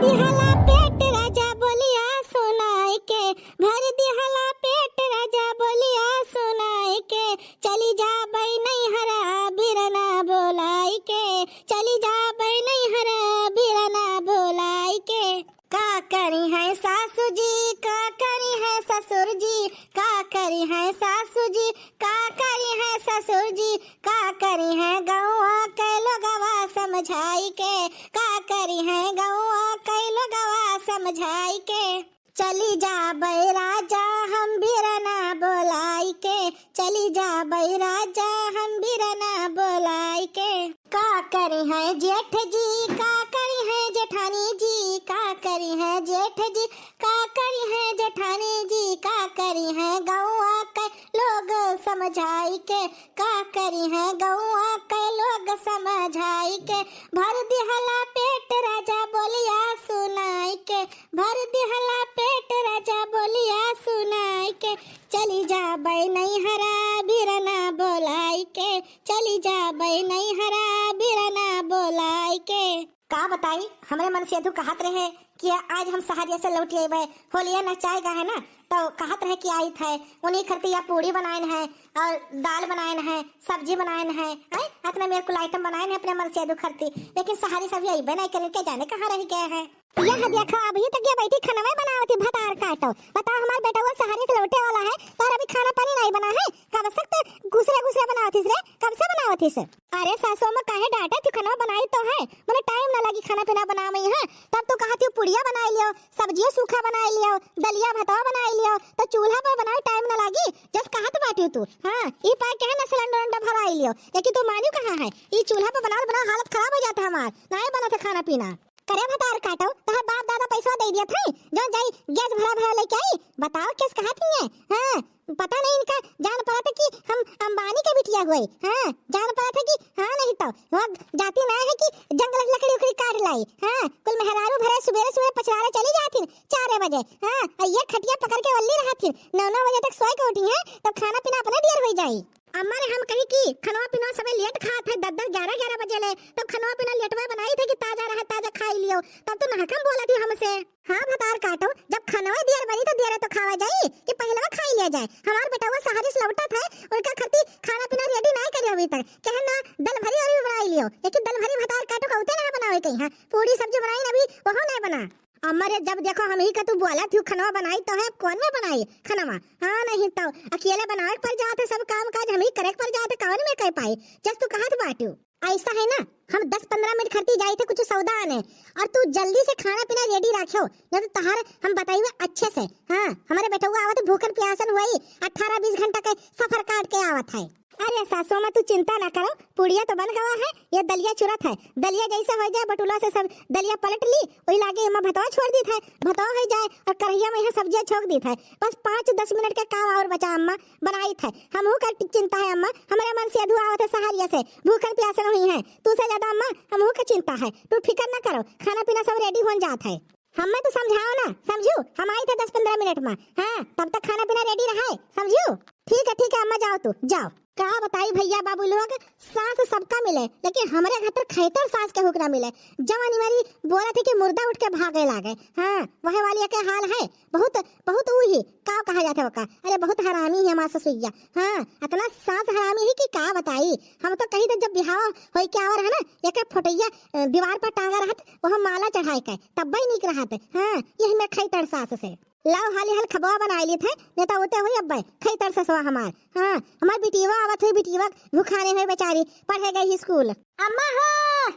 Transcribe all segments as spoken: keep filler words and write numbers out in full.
दिहला पेट राजा बोलिया सुनाई के, भर दिहला पेट राजा बोलिया सुनाई के, चली जाबै नैहरा बिरना बोलाई के, चली जाबै नैहरा बिरना बोलाई के। का करी है सासू जी, का करी है ससुर जी, का करी है सासू जी, का करी है ससुर जी, का करी है गौआ के लोगवा समझाई के, का करी है गौआ के लोगवा समझाई के। चली जाबै राजा हम बिरना बोलाई के, चली जाबै राजा हम बिरना बोलाई के। का करी है जेठ जी, का करी है जेठानी जी, का करी है जेठ जी, का करी है जेठानी जी, का करी है गौआ के लोग समझाई के, का करी है गौआ के लोग समझाई के। भर दिहला पेट राजा बोलिया सुनाई के, भर दिहला पेट राजा बोलिया सुनाई के, चली जाबै नैहरा बिरना बोलाई के, चली जाबै नैहरा बिरना बोलाई के। का बताई, हमरे मनसेधू कहत रहे कि आज हम सहरिया से लौटि अइबै, होलिया नचाए गा है ना, तो कहत रहे कि आइत है, उन्हीं खरती या पूड़ी बनाइन है और दाल बनाइन है, सब्जी बनाइन है, हैं? अतना मेर कुल item बनाइन है अपने मनसेधू खरती, लेकिन सहरी सब अइबे नहीं करिन, के जाने कहाँ रहि गए हैं। यह देखो, अभी तक ये बैठी खनवे बनावत ही, भतार काटो। बताओ, हमार बेटवा सहरी से लौटे वाला है, तो अभी खाना पानी नहीं बना है? कब से तो घुसरे घुसरे बनावत हिस रे, कब से बनावत हिस? अरे सासू अम्मा, काहे डांटत ही? खनवा बनाई तो है, मने time ना लगी खाना पीना बनावे में, हैं? तब तो कहत ही पुड़िया बनाई लियो, सब्जियो सूखा बनाई लियो, दलिया भतवा बनाई लियो, तो चूल्हा पर बनावे time ना लागी, जस कहत बाटियो तू। हाँ, ई पाए के है ना सिलेंडर उलेंडर भराई लियो, लेकिन तू मानियो कहाँ है? ई चूल्हा पर बनावत बनावत हालत खराब हो जात है हमार, नाहीं बनत है खाना पीना। करे भतार काटो, तोहर बाप दादा पैसा दे दिया था, जो जाई गैस भरा भरा लेके आई। बताओ, कैस कहत ही है? हाँ, पता नहीं इनका जान पड़ा था कि हम अंबानी के बिटिया हुए। हाँ, जान पड़ा था कि हाँ, नहीं तो वो जाती ना है कि जंगल से लकड़ी उकड़ी काट लाई। हाँ, कुल मेहरारू भरे सुबेरे सुबेरे पछवारे चली जाती चार बजे। हाँ, और ये खटिया पकड़ के वल्ली रहती, नौ नौ बजे तक सोए के उठी है, तो खाना पीना अपने देर हो जाई। अम्मा रे हम कही कि खनवा पीना सबे लेट खात है, दस दस ग्यारह ग्यारह बजे ले, तब खनवा पीना लेटवा बनाई थे कि ताजा रहे, ताजा खाई लियो, तब तो नहकम बोलत ही हमसे। हाँ भतार काटो, जब खनवा देर बनी तो देर तो खावा जाई कि पहलवा खाई लिया जाए। हमार बेटवा सहरी से लौटत है, उनका खरती खाना पीना ready नहीं करी अभी तक, कहे ना दल भरी अभी बनाई लियो, लेकिन दल भरी भतार काटो का उते ना बनावे कहीं, हाँ, पूड़ी सब्जी बनाई ना अभी, वहो नहीं बना। अम्मा रे, जब देखो हम ही का तू बोलत ही, खनवा बनाई तो है, कौन में बनाई खनवा? हाँ, नहीं तो अकेले बनावे के पड़ जात है, सब काम काज हम ही करे के पड़ जात है, कौन में कर पाई? जस तू कहत बाटू। ऐसा है ना, हम दस पन्द्रह मिनट खरती जाई थे कुछ सौदा आने, और तू जल्दी से खाना पीना ready रखियो, नहीं तो तहार हम बताइबे अच्छे से। हाँ, हमारे बेटवा आवत है भूखन प्यासन हुई, अठारह बीस घंटा के सफर काट के आवत है। अरे सासू अम्मा, तू चिंता ना करो, पुड़िया तो बन गवा है, ये दलिया चुरत है, दलिया जैसे हो जाए बटुला से सब दलिया पलट ली, वही लागे एमा भतवा छोड़ दीत है, भतवा हो जाए और कढ़ैया में यहाँ सब्जियाँ छोंक दीत है, बस पाँच दस मिनट के काम और बचा अम्मा, बनाइत है। हमहू का चिंता है अम्मा, हमरे मनसेधू आवत है सहरिया से, भूखन प्यासन हुई है, तू से ज्यादा अम्मा हमहू का चिंता है, तू फिकर ना करो, खाना पीना सब ready होन जात है। हमें तो समझाओ ना, समझू? हम आई थे दस पन्द्रह मिनट में। हाँ, तब तक खाना पीना ready रहे, समझू? ठीक है, ठीक है अम्मा, जाओ तू, जाओ। का बताई भैया बाबू लोग, सास सबका मिले, लेकिन हमरे घर तर खैतर सास केहू के ना मिले। जवानी वाली बोलत है कि मुर्दा उठ के भागे लागे। हाँ, वह वाली के हाल है, बहुत, बहुत ऊ ही, का कहा जात है ओका? अरे बहुत हरामी है हमार ससुइया। हाँ, इतना सास हरामी है कि का बताई। हम तो कही थे जब बिहाव होई के आवर है ना, एक फोटैया, अ, दीवार पर टांगा रहत, वह माला चढ़ाए के, तब भाई निक रहत। हाँ, यही में खैतर सास से। लाओ हाली हाल खबवा बनाई ली थे, नहीं तो होते हुई अब भाई खैतर ससुआ हमार। हाँ, हमार बिटिया आवत हुई, बिटिया भुखाने हुई बेचारी, पढ़े गई स्कूल। अम्मा हो,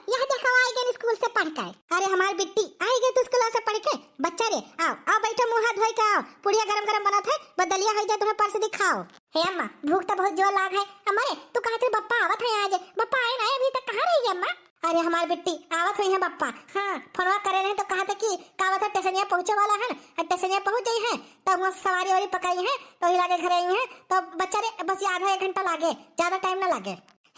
यह देखो आई गई स्कूल से पढ़ के। अरे हमार बिट्टी आई गई तू स्कूल से पढ़ के। बच्चा रे, आओ, आओ बैठो, मुँह हाथ धोई के आओ, पुड़िया गरम गरम बनत है, बदलिया हो जाए तुम्हें परस दिखाओ। हे अम्मा, भूख तो बहुत जोर लाग है। अम्मा रे, तू कहा थे बप्पा आवत है आज, बप्पा आए ना अभी तक, कहाँ रही है अम्मा? अरे हमार बिट्टी, आवत हुई है बप्पा। हाँ, फोनवा करे रहे तो कहा थे कि का बता टेसनिया पहुँचे वाला है, और टेसनिया पहुँच गई है, तो वहाँ सवारी वारी पकड़ी है, तो ही लागे घर आई है। तो बच्चा रे, बस आधा एक घंटा लागे, ज्यादा time ना लागे।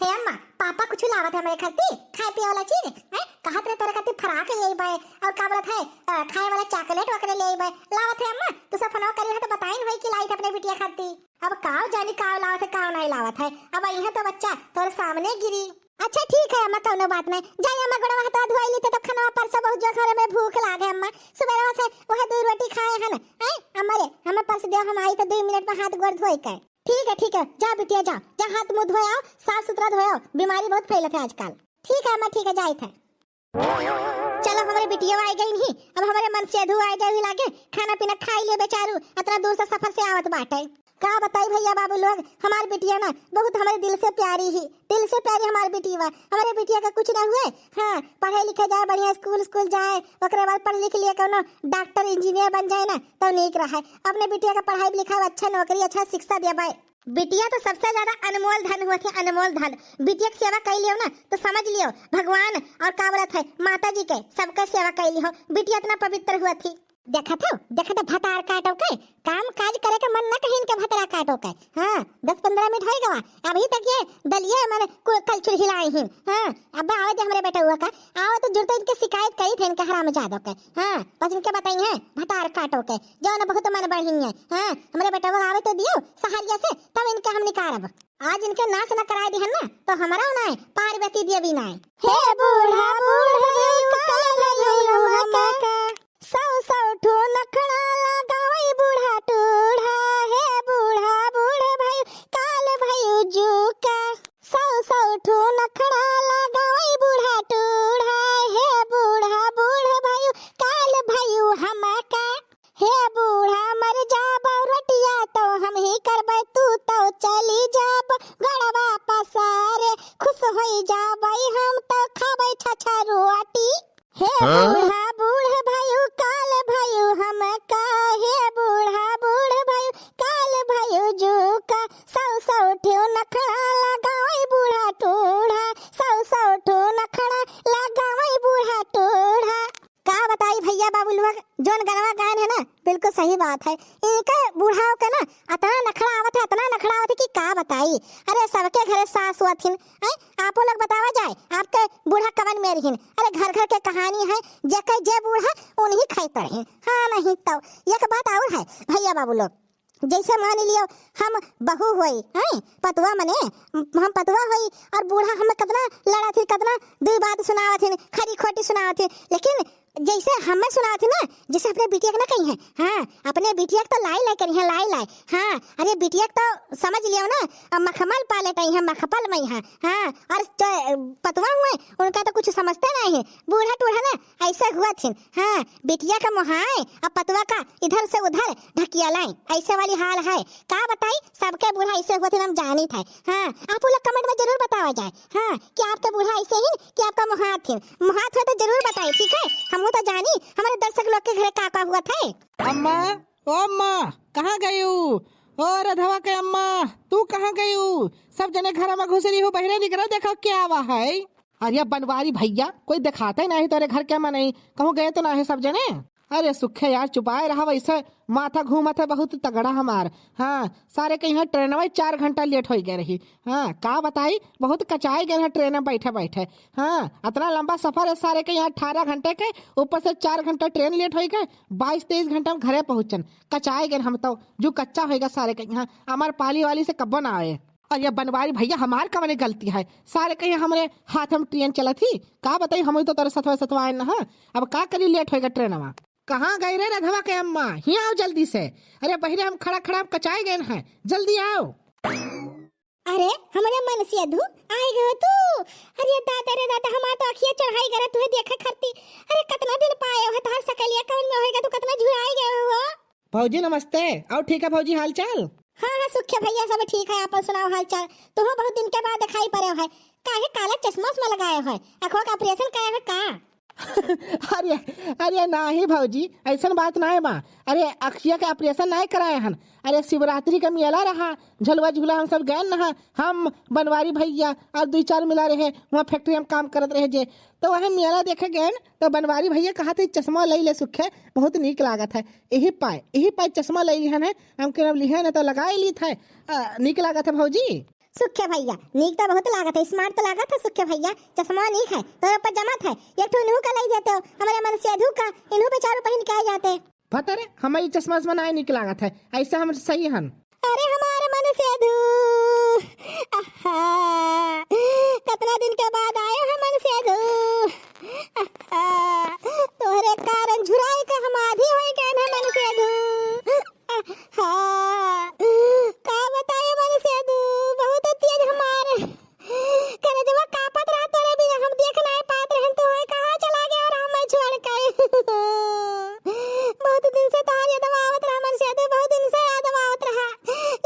हे अम्मा, पापा कुछ लावत है मेरे खाती, खाए पिए वाला चीज है, कहा थे तोरे खाती फराक ले आई बाय, और का बोलत है, अ, खाए वाला chocolate वकले ले आई बाय, लावत है अम्मा, तू सब फोनवा करी है तो बताइन होई कि लाई थे अपने बिटिया खाती। अब काव जानी काव लावत है, काव नहीं लावत है। अब इहाँ तो बच्चा तोरे सामने गिरी। अच्छा ठीक है अम्मा, कौनो बात नहीं। जाई अम्मा, गोड़वा हाथवा धोई ली, तो खाना परसो, बहुत जोर से हमरे भूख लागे अम्मा। सुबह से वह दो रोटी खाए हैं ना। हैं अम्मा रे, हमें परस दे, हम आई तो दो मिनट में हाथ गोड़ धोई के। ठीक है, ठीक है, जा बिटिया जा, जा हाथ मुंह धोए आओ, साफ सुथरा धोए आओ, बीमारी बहुत फैलत है आजकल। ठीक है अम्मा, ठीक है, जाइत है। चलो हमरे बिटिया आ गई नहीं, अब हमरे मन से अधू आ जाए लागे, खाना पीना खाई ले बेचारू, इतना दूर से सफर से आवत बाटे। का बताई भैया बाबू लोग, हमार बिटिया ना बहुत हमरे दिल से प्यारी ही, दिल से प्यारी हमार बिटिया। हमरे बिटिया का कुछ ना हुए, हाँ पढ़े लिखे जाए बढ़िया स्कूल स्कूल जाए, ओकरे बाद पढ़ लिख लिए कोनो डॉक्टर इंजीनियर बन जाए ना तो नीक रहे। अपने बिटिया का पढ़ाई लिखाई अच्छा नौकरी अच्छा शिक्षा देवे। बिटिया तो सबसे ज्यादा अनमोल धन होत है, अनमोल धन। बिटिया के सेवा कई लियो ना तो समझ लियो भगवान और का बोलत है माता जी के सबका सेवा कई लियो। बिटिया इतना पवित्र होत ही। देखत हो, देखत हो, भतार काटो के, काम काज करे के मन न कहीं इनके भतरा काटो के। हाँ, दस पन्द्रह मिनट होई गवा, अभी तक ये दलिया मन को कलछुल हिलाए हैं। हाँ, अब आवे दे हमरे बेटउआ का, आवे तो जुरते इनके शिकायत करी थे इनके हरामजादों के। हाँ, बस इनके बताई हैं भतार काटो के, जौन बहुत मन बढ़ी है। हाँ, हमरे बेटवा आवे तो दियो सहरिया से, तब इनके हम निकारब। आज इनके नाश न कराए दिहन ना, तो हमरा ना पार्वती देवी ना। हे बूढ़ा बूढ़ भयू, काल भयू हमका। सौ सौ ठो नखड़ा लगावई बूढ़ा टूढ़ा, हे बूढ़ा बूढ़ भयू, काल भयू जूका। सौ सौ ठो नखड़ा लगावई बूढ़ा टूढ़ा, हे बूढ़ा बूढ़ भयू, काल भयू हमका। हे बूढ़ा मर जाबो रटिया तो हम ही करबै, तू तो चली जाबो गड़वा पसारे। खुश होई जाबै हम तो खाबै छछा रोटी। हे हाँ? बूढ़ा बूढ़ भयू काल भयू हमका, हे बूढ़ा बूढ़ भयू काल भयू जूका। सौ सौ ठो नखड़ा लगावई बूढ़ा टूढ़ा, सौ सौ ठो नखड़ा लगावई बूढ़ा टूढ़ा। का बताई भैया बाबू लोग, जौन गनवा गायन है ना, बिल्कुल सही बात है। इनके बुढ़ाव के ना अतना नखड़ा आवत है, अतना नखड़ा आवत है कि का बताई। अरे सबके घरे सास हुआथिन, हैं? आपो लोग बतावा जाए, आपके बूढ़ा कवन मेर हिन? अरे घर घर के कहानी है, जेकर जे बूढ़ा उन्हीं खाई पड़े। हाँ नहीं तो एक बात और है भैया बाबू लोग, जैसे मान लियो हम बहू होई, हैं, पतवा मने, हम पतवा होई और बूढ़ा हमें कतना लड़ाथिन, कतना दुई बात सुनावथिन, खरी खोटी सुनावथिन, लेकिन जैसे हमें सुनावथिन ना, जैसे अपने बिटिया के ना कही है, हाँ, अपने बिटिया के तो लाई लाई करी है, लाई लाई, हाँ, अरे बिटिया के तो समझ लियो ना, अब मखमल पाले टाई है, मखमल में है, हाँ, और जो पतवा हुए, उनका तो कुछ समझते नहीं है, बूढ़ा टूढ़ा ना, ऐसे हुआथिन। हाँ, बिटिया का मोहाए, अब पतवा का इधर से उधर ढकिया लाए, ऐसे वाली हाल है। का बताई, सबके बूढ़ा ऐसे हुआथिन, हम जानित है। हाँ, आप लोग comment में जरूर बतावा जाए, हाँ, कि आपके बूढ़ा ऐसे ही कि आपका मोहात है। मोहात हो तो जरूर बताए, ठीक है? हम तो जानी, हमारे दर्शक लोग के घरे का का हुआत है। अम्मा, ओ अम्मा, कहाँ गयू? ओ रधवा के अम्मा, तू कहाँ गयू? सब जने घर में घुसरी हो, बहरे निकलो, देखो क्या आवा है। अरे बनवारी भैया, कोई देखाते नहीं तोरे घर के मनई, कहूँ गए तो ना है सब जने? अरे सुखे यार, चुपाए रहा, वैसे माथा घूमत है बहुत तगड़ा हमार। हाँ, सारे के यहाँ ट्रेनवा चार घंटा लेट होई गए रही। हाँ, का बताई, बहुत कचाए गए हैं ट्रेन में बैठे बैठे। हाँ, इतना लंबा सफर है सारे के यहाँ, अठारह घंटे के, ऊपर से चार घंटा ट्रेन लेट होई गए, बाईस तेईस घंटा में घरे पहुँचन। कचाए गए हम तो, जो कच्चा होएगा सारे के यहाँ, अमरपाली वाली से कब्बो ना आए। अरे बनवारी भैया, हमार कवने गलती है? सारे कहीं हमरे हाथ में ट्रेन चलत ही। का बताई, हम तो तोरे सतवा सतवा आए न ह। अब का करी, लेट होएगा ट्रेनवा। कहाँ गई रे रधवा के अम्मा? हियाँ आओ जल्दी से। अरे बहिरे, हम खड़ा खड़ा हम कचाए गए हैं, जल्दी आओ। अरे हमरे मन से अधू आई गयो तू। अरे दादा रे दादा, हमार तो अखिया चढ़ाई गए तुहे देखे खरती। अरे कितना दिन पाए हो, तोहार सकलिया कवन में होएगा, तू कितना झुराई गए हो। भौजी नमस्ते। और ठीक है भौजी, हाल चाल? हाँ हाँ सुखे भैया, सब ठीक है, आपन सुनाओ हाल चाल। तुहो बहुत दिन के बाद दिखाई पड़े है, काहे काला चश्मा उश्मा लगाए है, अखवा का ऑपरेशन कराए है का? अरे, अरे नाही भौजी, ऐसन बात नाही बा। अरे अखिया के ऑपरेशन नाही कराए हन। अरे शिवरात्रि का मेला रहा, झलवा झूला हम सब गए न हा, हम बनवारी भैया और दुई चार मिला रहे, वहाँ फैक्ट्री में काम करत रहे जे, तो वह मेला देखे गए न, तो बनवारी भैया कहा थे चश्मा ले ले सुखे, बहुत नीक लागत है। यही पाए, यही पाए चश्मा ले लिहन है, हम के अब लिहन है तो लगाए ली थे। अ, नीक लागत है भौजी। सुखे भैया, नीक तो बहुत लागत है, स्मार्ट तो लागत है सुखे भैया, चश्मा नीक है, तोरे ऊपर जमत है। एक ठो इनहू का ले देते हो, हमारे मन से अधू का, इनहू बेचारू पहन के आ जाते। पता रे, हमें ई चश्मा उश्मा नाय नीक लागत है, ऐसे हम सही हन। अरे हमारे मन सेधू, आहा, कतना दिन के बाद आयो है मनसेधू। आहा, तोहरे कारण झुराई के हम आधी होई गए हैं मनसेधू। आहा, का बताए मनसेधू, बहुत तेज हमार करेजवा कांपत रहा तोरे बिना, हम देख नाहीं पात रहन, तू होए कहाँ चला गया और हमें छोड़ के। बहुत दिन से तोहार यादवा आवत रहा मनसेधू, बहुत दिन से यादवा आवत रहा,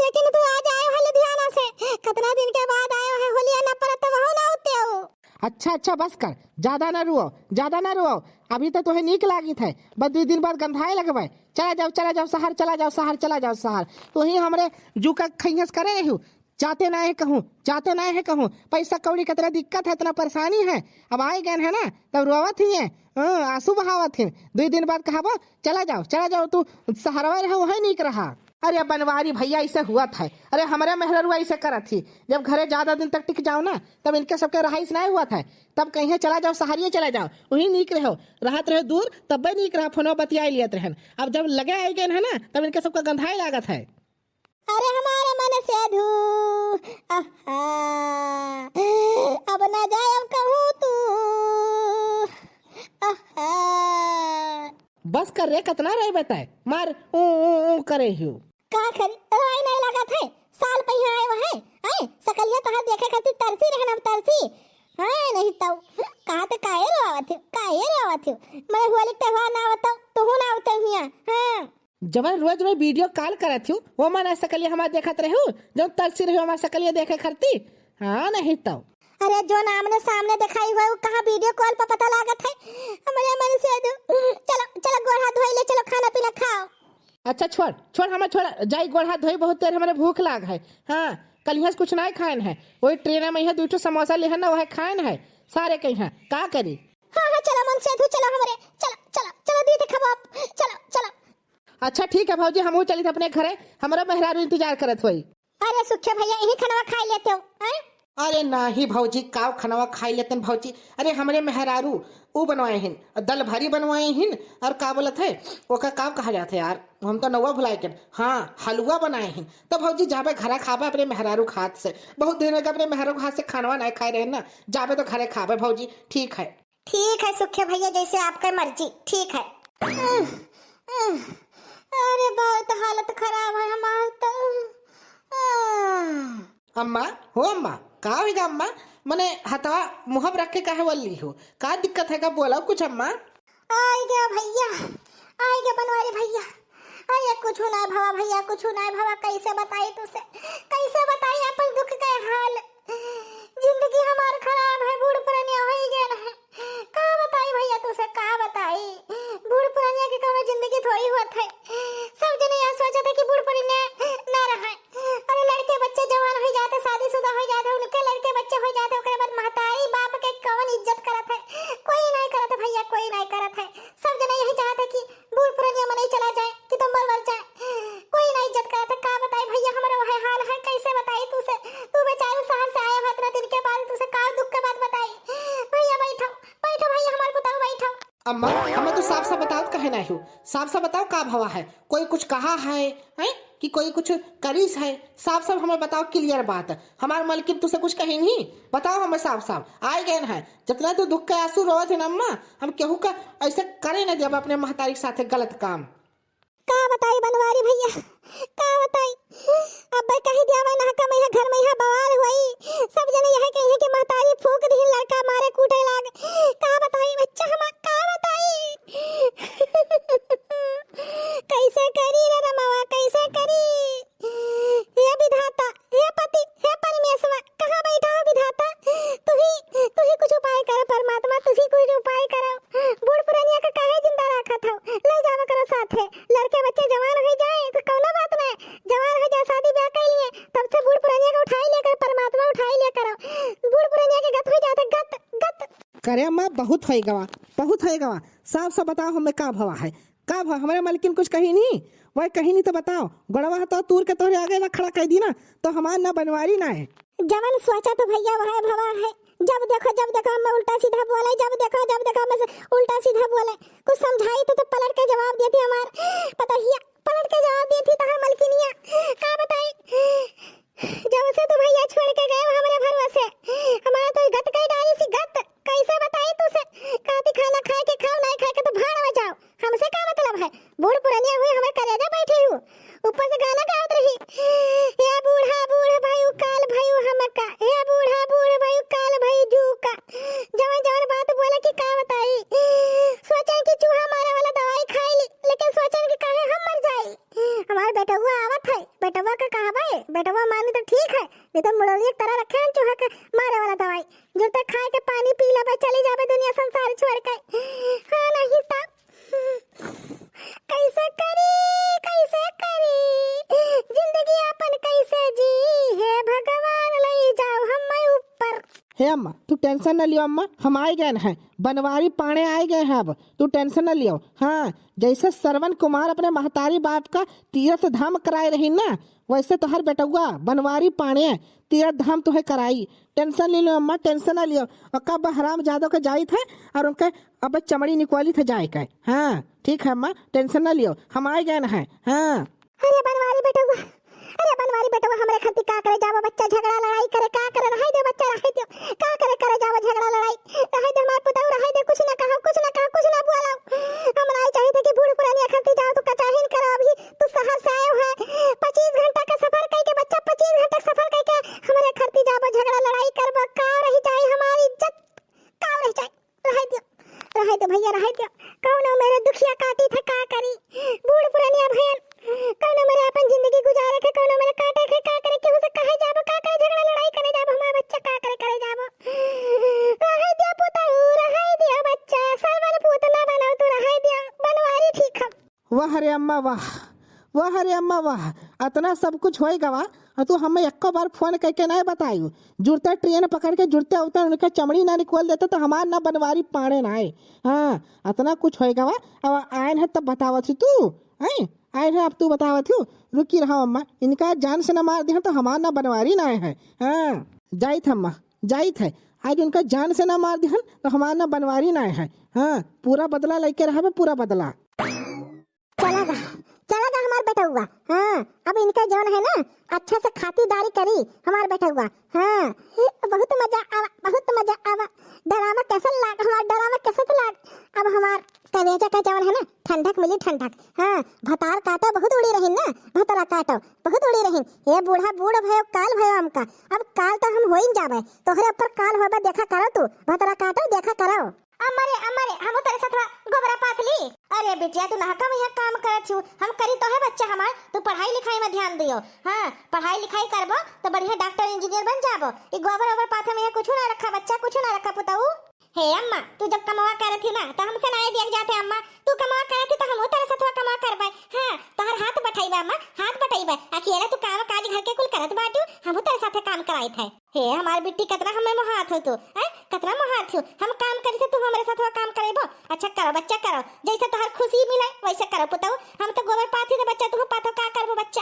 लेकिन तू आज आयो है लुधियाना से, कतना दिन के बाद आयो है, होलिया ना परत तो वहू ना उते हो। अच्छा, अच्छा, बस कर, ज्यादा ना रुआओ, ज्यादा ना रुआओ। अभी तो तोहे नीक लागित है, बस दुई दिन बाद गंधाए लगबे। चला जाओ, चला जाओ शहर, चला जाओ शहर, चला जाओ शहर। तोही हमरे जू का खैहस करे रही हो, जाते ना है कहूँ, जाते ना है कहूँ। पैसा कौड़ी का तेरा दिक्कत है, इतना परेशानी है। अब आए गए है ना, तब रोवत ही है, हाँ, आंसू बहावत है। दुई दिन बाद कहबो, "चला जाओ, चला जाओ, तू सहरवा रहो, वही नीक रहा।" अरे बनवारी भैया, ऐसे हुआत है। अरे हमरे मेहररुआ ऐसे करत ही, जब घरे ज्यादा दिन तक टिक जाओ ना, तब इनके सबके रहाइश ना हुआत है। तब कहीं, "चला जाओ, सहरिये चला जाओ, वही नीक रहो, रहत रहो दूर, तब्बे नीक रहा, फोनवा बतियाई लियत रहन।" अब जब लगे आई गए है ना, तब इनके सबका गंधाए लागत है। अरे हमारे मनसेधू, आहा, अब ना जाए अब कहूँ तू, आहा। बस कर रे, कतना रहे बताए, मार ऊ, ऊ, ऊ करे हियो। का करी, रोई नहीं लागत है, साल पहिया आए वहे, आए, सकलिया तोहार देखे खातिर तरसी रहन, अब तरसी, हाँ, नहीं तो, कहा तो काहे रोवत हो, काहे रोवत हो, मैं होली के त्योहार ना आवत हो, तुहू ना आवत हो हियाँ, हाँ। जवन रोज रोज video call करत हूँ, वो मन सकलिया हमार देखत रहू, जवन तरसी रही हमार सकलिया देखे खरती। हाँ, नहीं तो। अरे, जो आमने सामने देखाई हुआ, वो कहाँ video call पर पता लागत है? हमरे मनसेधू, चलो, चलो, गोड़ हाथ धोई ले, चलो, खाना पीना खाओ। अच्छा, छोड़, छोड़, हमें छोड़, जाई गोड़ हाथ धोई, बहुत देर हमरे भूख लाग है। हाँ, कलिया से कुछ नहीं खाएन है, वही train में यहाँ दू ठो समोसा लेहन ना, वह खाएन है, सारे कहीं हैं, का करी? हाँ, हाँ, चलो मनसेधू, चलो हमरे, चलो, चलो, चलो, दीदी खाबो आप, चलो, चलो। अच्छा ठीक है भौजी, हमहू चलित अपने घरे, हमरा मेहरारू इंतजार करत होई। अरे सुखे भैया, यही खनवा खाई लेते हो, हैं? अरे नाही भौजी, काव खनवा खाई लेते हैं भौजी। अरे हमरे मेहरारू ऊ बनवाए हिन, दल भरी बनवाए हिन, और का बोलत है, ओका काव कहा जात है यार, हम तो नौवा भुलाए के, हाँ, हलुआ बनाए हिन। तो भौजी जाबे घरे खाबे अपने मेहरारू के हाथ से, बहुत दिन हो गए अपने मेहरारू के हाथ से खनवा नहीं खाए रहे ना, जाबे तो घरे खाबे भौजी, ठीक है। ठीक है सुखे भैया, जैसे आपका मर्जी, ठीक है। अरे बहुत हालत खराब है हमार तो। अम्मा, हो अम्मा, का होइगा अम्मा? मने हथवा मुँह पर रख के काहे वल्ली हो? का दिक्कत है का? बोला कुछ अम्मा। आइगा भैया, आइगा बनवारी भैया। अरे कुछ ना भवा भैया, कुछ ना भवा, कैसे बताई तुसे, कैसे बताई अपन दुख के हाल? जिंदगी हमार खराब है, बूढ़ पुरनिया होई गए है। का बताई भैया तुसे, का बताई? बूढ़ पुरनिया के कौनो जिंदगी थोड़ी होत है। सब जने यह सोचत है कि बूढ़ पुरनिया ना रहे। अरे लड़के बच्चे जवान हो जाते, शादीशुदा हो जाते, उनके लड़के बच्चे हो जाते, ओकरे बाद महतारी बाप के कौन इज्जत करत है? कोई नहीं करत है भैया, कोई नहीं करत है। सब जने यही चाहत है कि बूढ़ पुरनिया मनई चला जाए कि तो मर वर जाए, कोई ना इज्जत करत है। का बताई भैया, हमरो वह हाल है, कैसे बताई तुसे? तू बेचारू शहर से आया है इतना दिन के बाद, तुसे का दुख के बात बताई? भैया बैठो, बैठो भैया, हमार पुताऊ बैठो। अम्मा, हमें तो साफ साफ बतावत कहे ना हो, साफ साफ बताओ का भवा है, कोई कुछ कहा है, हैं कि कोई कुछ करीस है? साफ साफ हमें बताओ, clear बात। हमार मलकिन तुसे कुछ कही नहीं, बताओ हमें साफ साफ। आए गए हैं, जितना तू दुख के आंसू रोवत है ना अम्मा, हम केहू का ऐसे करे न देब अपने महतारी के साथे गलत काम। का बताई बनवारी भैया, का बताई? अब्बे कही दिया मैं नहका में यहाँ घर में यहाँ बवाल हुई, सब जने यह कही कि महतारी फूंक दी, लड़का मारे कूटे लाग। का बताई बच्चा हमार, का बताई? कैसे करी रे रमवा, कैसे करी? हे विधाता, हे पति, हे परमेश्वर, कहाँ बैठा हो विधाता? तू ही, तू ही कुछ उपाय करो परमात्मा, तू ही कुछ उपाय करो। बूढ़ पुरनिया के काहे जिंदा रखत हो? ले जावा करो साथे। लड़के बच्चे जवान हो जाए तो कौनो बात नहीं, जवान हो जाए, शादी ब्याह कर लिए, तब से बूढ़ पुरनिया के उठाई लेकर परमात्मा उठाई लिया करो। बूढ़ पुरनिया के गत हो जाते, गत, गत। करे अम्मा, बहुत होई गवा, बहुत होई गवा। साफ साफ बताओ हमें का भवा है, का भवा? हमरे मलकिन कुछ कही नहीं? वह कही नहीं तो बताओ, गोड़वा तो तूर के तोहरे आगे ना खड़ा कर दी ना, तो हमार ना बनवारी ना है। जवन सोचा तो भैया वह भवा है। जब देखो, जब देखो हमें उल्टा सीधा बोले, जब देखो, जब देखो हमें उल्टा सीधा बोले। कुछ समझाई तो, तो पलट के जवाब देती हमार पतोहिया, पलट के जवाब देती तहार मलकिनिया। का बताई? हमसे का मतलब है? बूढ़ पुरनिया हुई, हमर करेजा बैठे हू, ऊपर से गाना गावत रही, "हे बूढ़ा बूढ़ भयू काल भयू हमका, हे बूढ़ा बूढ़ भयू काल भयू जू का।" जवन जवन बात बोले कि का बताई। सोचन कि चूहा मारे वाला दवाई खाई ली, लेकिन सोचन कि काहे हम मर जाई। हमार बेटउआ आवत है, बेटउआ का कहबे, बेटउआ मानी तो ठीक है, नहीं तो मुड़ोलिए तरह रखे हैं चूहा के मारे वाला दवाई। जुरते खाए के पानी पी लेबे, चली जाबे दुनिया संसार छोड़ के। हाँ, नहीं तो कैसे करी, कैसे करी, जिंदगी अपन कैसे जी, हे भगवान लई जाओ हमें ऊपर। हे अम्मा, तू tension न लियो अम्मा, हम आए गए हैं, बनवारी पाणे आए गए हैं, अब तू tension न लियो। हाँ, जैसे श्रवण कुमार अपने महतारी बाप का तीर्थ धाम कराए रही ना, वैसे तोहर बेटउआ बनवारी पाणे तीर्थ धाम तुहे कराई। Tension ले लो अम्मा, tension ना लियो। और कब हराम जादव के जाइत है और उनके अब चमड़ी निकवाली थे जाए के। हाँ, ठीक है अम्मा, tension ना लियो, हम आए गए हैं। हाँ। अरे बनवारी बेटउआ, अरे बनवारी बेटउआ, हमरे खातिर का करे जाबो बच्चा, झगड़ा लड़ाई करे का करे, रहे दे बच्चा, रहे दे, का करे करे जाबो झगड़ा लड़ाई, रहे दे हमार पुतऊ, रहे दे, कुछ ना कहो, कुछ ना कहो, कुछ ना बोलो। हम नहीं चाहिए थे कि बूढ़ पुरानिया खातिर जाओ, तू कचाहिन करो, अभी तू शहर से आयो है, पच्चीस घंटा का सफर कई के बच्चा, पच्चीस घंटा का सफर कई के हमरे खातिर जाबो, झगड़ा लड़ाई करबो, का रही जाए हमारी इज्जत, का रही जाए। रहे दियो, रहे दियो भैया, रहे दियो। कौनो मेरे दुखिया काटी थे, का करी? बूढ़ पुरनिया भैया, कौनो मेरे अपन जिंदगी गुजारे थे, कौनो मेरे काटे थे, का करे? केहू से कहे जाबो, का करे? झगड़ा लड़ाई करे जाबो, हमार बच्चा का करे, करे जाबो? रहे दियो पुतऊ, रहे दियो बच्चा, सरवन पूत ना बनाओ तू, रहे दियो, बनवारी ठीक हम। वाह रे अम्मा वाह, वाह रे अम्मा वाह, अतना सब कुछ होए गवा, और तू हमें एक्को बार फोन करके नाहीं बतायू। जुरते ट्रेन पकड़ के जुरते उतर, उनका चमड़ी ना निकल देते तो हमार ना बनवारी पाड़े ना आए। हाँ, अतना कुछ होए गवा, अब आयन है तब बतावत ही तू, हैं? आयन है अब तू बतावत ही, रुकी रहो अम्मा, इनका जान से ना मार दिहन तो हमार ना बनवारी ना आए है। हाँ, जाइत है अम्मा, जाइत है, आज उनका जान से ना मार दिहन तो हमार ना बनवारी ना आए है। हाँ, पूरा बदला लेके रहबे, पूरा बदला। चला गा, चला गा हमार बेटउआ। हाँ, अब इनका जौन है ना, अच्छा से खातिरदारी करी हमार बेटउआ। हाँ, हे, बहुत मजा आवा, बहुत मजा आवा। डरामा कैसन लाग, हमार डरामा कैसन लाग। अब हमार कलेजा का जौन है ना, ठंडक मिली ठंडक। हाँ, भतार काटो बहुत उड़ी रही ना, भतरा काटो बहुत उड़ी रही। ये बूढ़ा बूढ़ भयो, काल भयो हमका। अब काल तो हम होइन जाबे, तोहरे ऊपर काल होबे, देखा करो तू, भतरा काटो, देखा करो। अम्मा रे, अम्मा रे, हमहू तोरे सथवा गोबरा पाथ ली। अरे बिटिया, तू नहका में यहाँ काम करत हू, हम करी तो है बच्चा हमार, तू पढ़ाई लिखाई में ध्यान दियो। हाँ, पढ़ाई लिखाई करबो तो बढ़िया डॉक्टर इंजीनियर बन जाबो। ई गोबर ओबर पाथे में यहाँ कुछ ना रखा बच्चा, कुछ ना रखा पुतऊ। हे अम्मा, तू जब कमवा करत ही ना तो हमसे ना दिया जाते अम्मा, तू कमवा करत ही तो हमहू तोरे सथवा कमवा करबे। हाँ, तोहर हाथ बटाइबे अम्मा, हाथ बटाइबे। अकेले तू काम काज घर के कुल करत बाटू, हमहू तोरे साथे काम कराइत है। हे हमार बिट्टी, कतना हमें मोहात हो तू, हैं? कतना मोहात हो? हम काम करी थे, तू हमरे साथवा काम करेबो? अच्छा करो बच्चा, करो, जैसे तोहर खुशी मिले वैसे करो पुतऊ। हम तो गोबर पाथी थे बच्चा, तू पाथो का करबो बच्चा?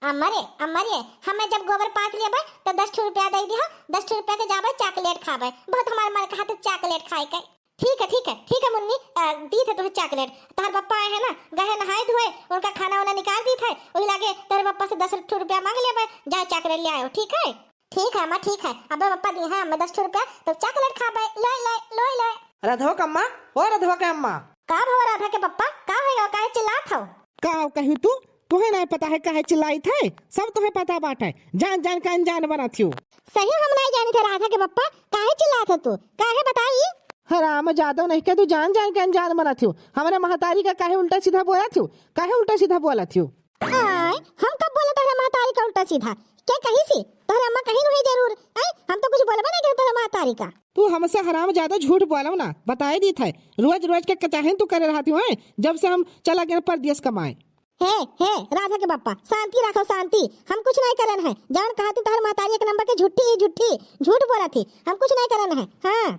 अम्मा रे, अम्मा रे, हमें जब गोबर पाथ लेबे तो दस ठो रुपया दे दिहो, दस ठो रुपया के जाबे चॉकलेट खाबे, बहुत हमार मन कहा तो चॉकलेट खाए के। ठीक है, ठीक है, ठीक है मुन्नी, अ, दी थे तुहे चॉकलेट। तोहर पप्पा आए हैं ना, गए हैं नहाए धोए, उनका खाना वाना निकाल दी थे, वही लागे तोहरे पप्पा से दस ठो रुपया मांग लेबे, जाओ चॉकलेट ले आयो, ठीक है? ठीक है अम्मा, ठीक है। अबे पप्पा दी हैं हमें दस ठो रुपया, तो चॉकलेट खाबे। लोय, लोय, लोय, लोय। राधवा के अम्मा, ओ राधवा के अम्मा। का भवा राधा के पप्पा, का होएगा, काहे चिल्लात हो? का कही तू? तुहे ना पता है काहे चिल्लाइत है? सब तुहे पता बाटे। जान जान के अनजान बनत हियो। सही हम नहीं जानी थे राधा के पप्पा, काहे चिल्लात हो तू? काहे बताई? हराम जादव नहीं के तू जान जान के अनजान बनत हियो। हमरे महतारी का काहे उल्टा सीधा बोलत हियो? काहे उल्टा सीधा बोलत हियो? आय, हम कब बोले तोहरे महतारी का उल्टा सीधा? के कही सी? तोहरे अम्मा कही नहीं जरूर। आय, हम तो कुछ बोलबे नहीं करे तोहरे महतारी का। तू हमसे हराम जादव झूठ बोलव ना, बताए दी थे। रोज रोज के कचाहिन तू करे रहती हो, हैं? जब से हम चला गए परदेस कमाए। हे, हे, राधा के पप्पा, शांति रखो, शांति। हम कुछ नहीं करन है। जौन कहा थी तोहर महतारी एक नंबर के झूठी ही झूठी, झूठ बोला थी। हम कुछ नहीं करन है। हाँ।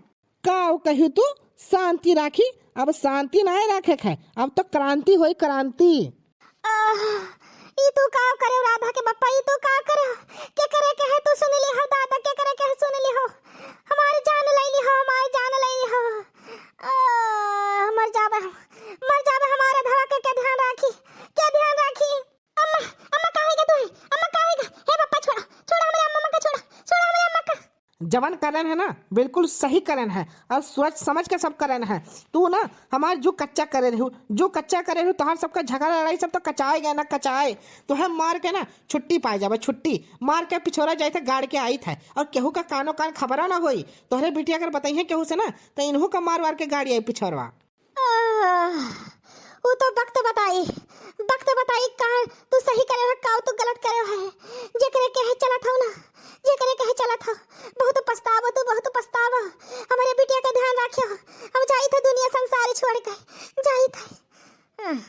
का कही तू? शांति राखी? अब शांति नहीं रखे है, अब तो क्रांति होई, क्रांति। आह, ई तू का करे राधा के पप्पा, ई तू का करे? के करे के है तू सुन ली हो दादा, के करे के है सुन ली हो? हमार जान ले ली हो, हमार जान ले ली हो। आह, मर जाबे हम, मर जाबे हमारे धवा के, के ध्यान राखी, के ध्यान राखी? अम्मा, अम्मा, का होइगा तोहे? अम्मा, का होइगा? हे पप्पा, छोड़ा, छोड़ा हमरे अम्मा का, छोड़ा, छोड़ा हमरे अम्मा का। जवन करन है ना, बिल्कुल सही करन है और सोच समझ के सब करन है। तू ना हमार जू कच्चा करे रहू, जू कच्चा करे रहू, तोहार सबका झगड़ा लड़ाई सब तो कचाए गए ना, कचाए। तोहे मार के ना छुट्टी पाए जाबे, छुट्टी। मार के पिछोरा जाइत है, गाड़ के आइत है, और केहू का कानो कान खबरा ना होई। तोहरे बिटिया अगर बताइए केहू से ना, तो इनहू का मार वार के गाड़ी आई पिछोरवा। आह, ऊ तो वक्त बताई, वक्त बताई, का तू सही करे हो, का तू गलत करे हो। जेकरे कहे चलत हो ना, जेकरे कहे चलत हो, बहुत पछतावो तू, बहुत पछतावो। हमरे बिटिया का ध्यान रखियो, हम जाइत है दुनिया संसार छोड़ के, जाइत है। आह।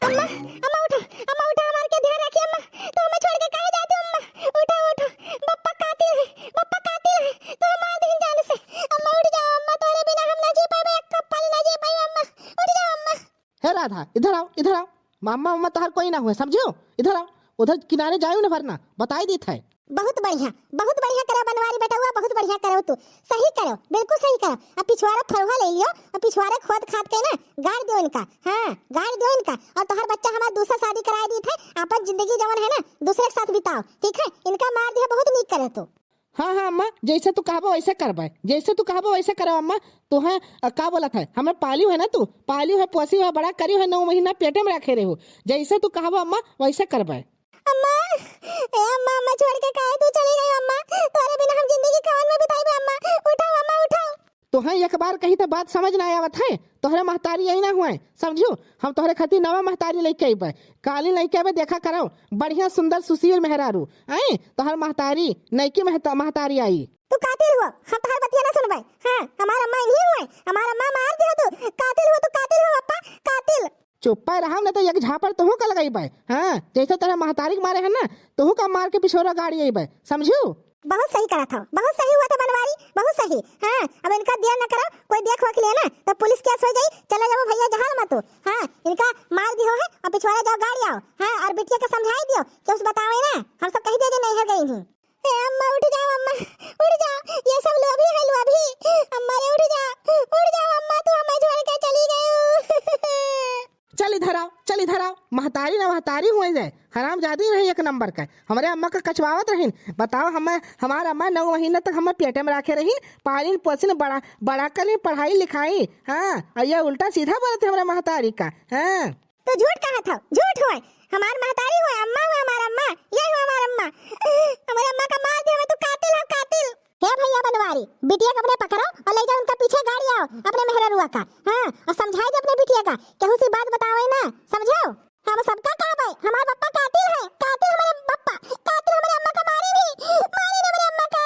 अम्मा, अम्मा उठा, अम्मा उठा, हमार के ध्यान रखिए अम्मा। तू हमें छोड़ के काहे जाती हो अम्मा? उठा, उठा, बप्पा कातिल है, बप्पा कातिल है, तू हमार दिन जान से। अम्मा उठ जाओ अम्मा, तोरे बिना हम ना जी पाएबे, एक कप पानी ना जी पाएबे अम्मा, उठ जाओ अम्मा। हे राधा, इधर आओ, इधर आओ। मामा, मामा तोहार कोई ना हुए, समझियो? इधर आओ, उधर किनारे जाओ ना भरना, बताई दीत है। बहुत बढ़िया, बहुत बढ़िया करे बनवारी बेटउआ, बहुत बढ़िया करो तू, सही करो, बिल्कुल सही करो। अब पिछवाड़ा फरुहा ले लियो, अब पिछवाड़े खोद खाद के ना गाड़ दियो इनका, हाँ, गाड़ दियो इनका। और तोहर बच्चा हमार दूसरा शादी कराए दीत है, आपन जिंदगी जवन है ना दूसरे के साथ बिताओ, ठीक है? इनका मार दिया, बहुत नीक करे तू। हाँ, हाँ अम्मा, जैसे तू कहबो वैसे करबे, जैसे तू कहबो वैसे करब अम्मा। तोहे, अ, का बोलत है, हमें पालियो है ना तू, पालियो है, पोसियो है, बड़ा करियो है, नौ महीना पेटे में रखे रहो। जैसे तू कहबो अम्मा, वैसे करबे। अम्मा, ए अम्मा, अम्मा छोड़ के काहे तू चली गई अम्मा? तोरे बिना हम जिंदगी कवन में बिताइबे अम्मा? उठाओ अम्मा, उठाओ। तोहे एक बार कही तो बात समझ ना आवत है, तोहरे महतारी यही ना हुए, समझू? हम तोहरे खातिर नवा महतारी लेके अइबे, काली लेके अइबे, देखा करो, बढ़िया सुंदर सुशील मेहरारू, आई तोहर महतारी, नईकी महता-, महतारी आई। तू कातिल हुआ, हम तोहर बतिया ना सुनबे। हाँ, हमार अम्मा इन्हीं हुए, हमार अम्मा मार दिया तू, कातिल हुआ तू, कातिल हुआ पप्पा, कातिल। चुप्पा रहा, न तो एक झापड़ तोहू का लगइबे। हाँ, जैसे तोहरे महतारी के मारे है ना, तोहू का मार के पिछोरा गाड़ी अइबे, समझू? बहुत सही करत हो, बहुत सही हुआ था बनवारी, बहुत सही। हाँ, अब इनका देर न करो, कोई देख वेख ले ना तो पुलिस केस हो जाई। चला जाओ भैया, जहाल मत हो। हाँ, इनका मार दियो है, अब पिछवाड़ा जाओ, गाड़ी आओ। हाँ, और बिटिया के समझाई दियो कि उस बतावे ना, हम सब कही दे जे नैहर गई नहीं। ए अम्मा, उठ जाओ अम्मा, उठ जाओ, ये सब लोभी है, लोभी। अम्मा रे, उठ जाओ, उठ जाओ अम्मा, तू हमें छोड़ के चली गई। चल इधर आओ, चल इधर आओ। महतारी ना महतारी हुए जाए, हरामजादी रही एक नंबर का। हमरे अम्मा का कचवावत रहीन। बताओ, हमें, हमार अम्मा नौ महीना तक हमें पेटे में रखे रहीन, पालिन पोसिन, बड़ा, बड़ा करिन, पढ़ाई लिखाई। हाँ, और ये उल्टा सीधा बोलत है हमरे महतारी का। हाँ। तो झूठ कहा था, झूठ होए। हमार महतारी होए, अम्मा होए, हमार अम्मा, ये हो हमार अम्मा। हमारे अम्मा का मार दिया, तू कातिल हो, कातिल। हे भैया बनवारी, बिटिया के अपने पकड़ो और ले जाओ उनका पीछे गाड़ी आओ, अपने मेहररुआ का। हाँ, और समझाई दे अपने बिटिया का, केहू से बात बतावे ना, समझो? हम सबका कहबे, हमार पप्पा कातिल है, कातिल हमारे पप्पा, कातिल हमारे अम्मा का मारे भी, मारे ना हमारे अम्मा का।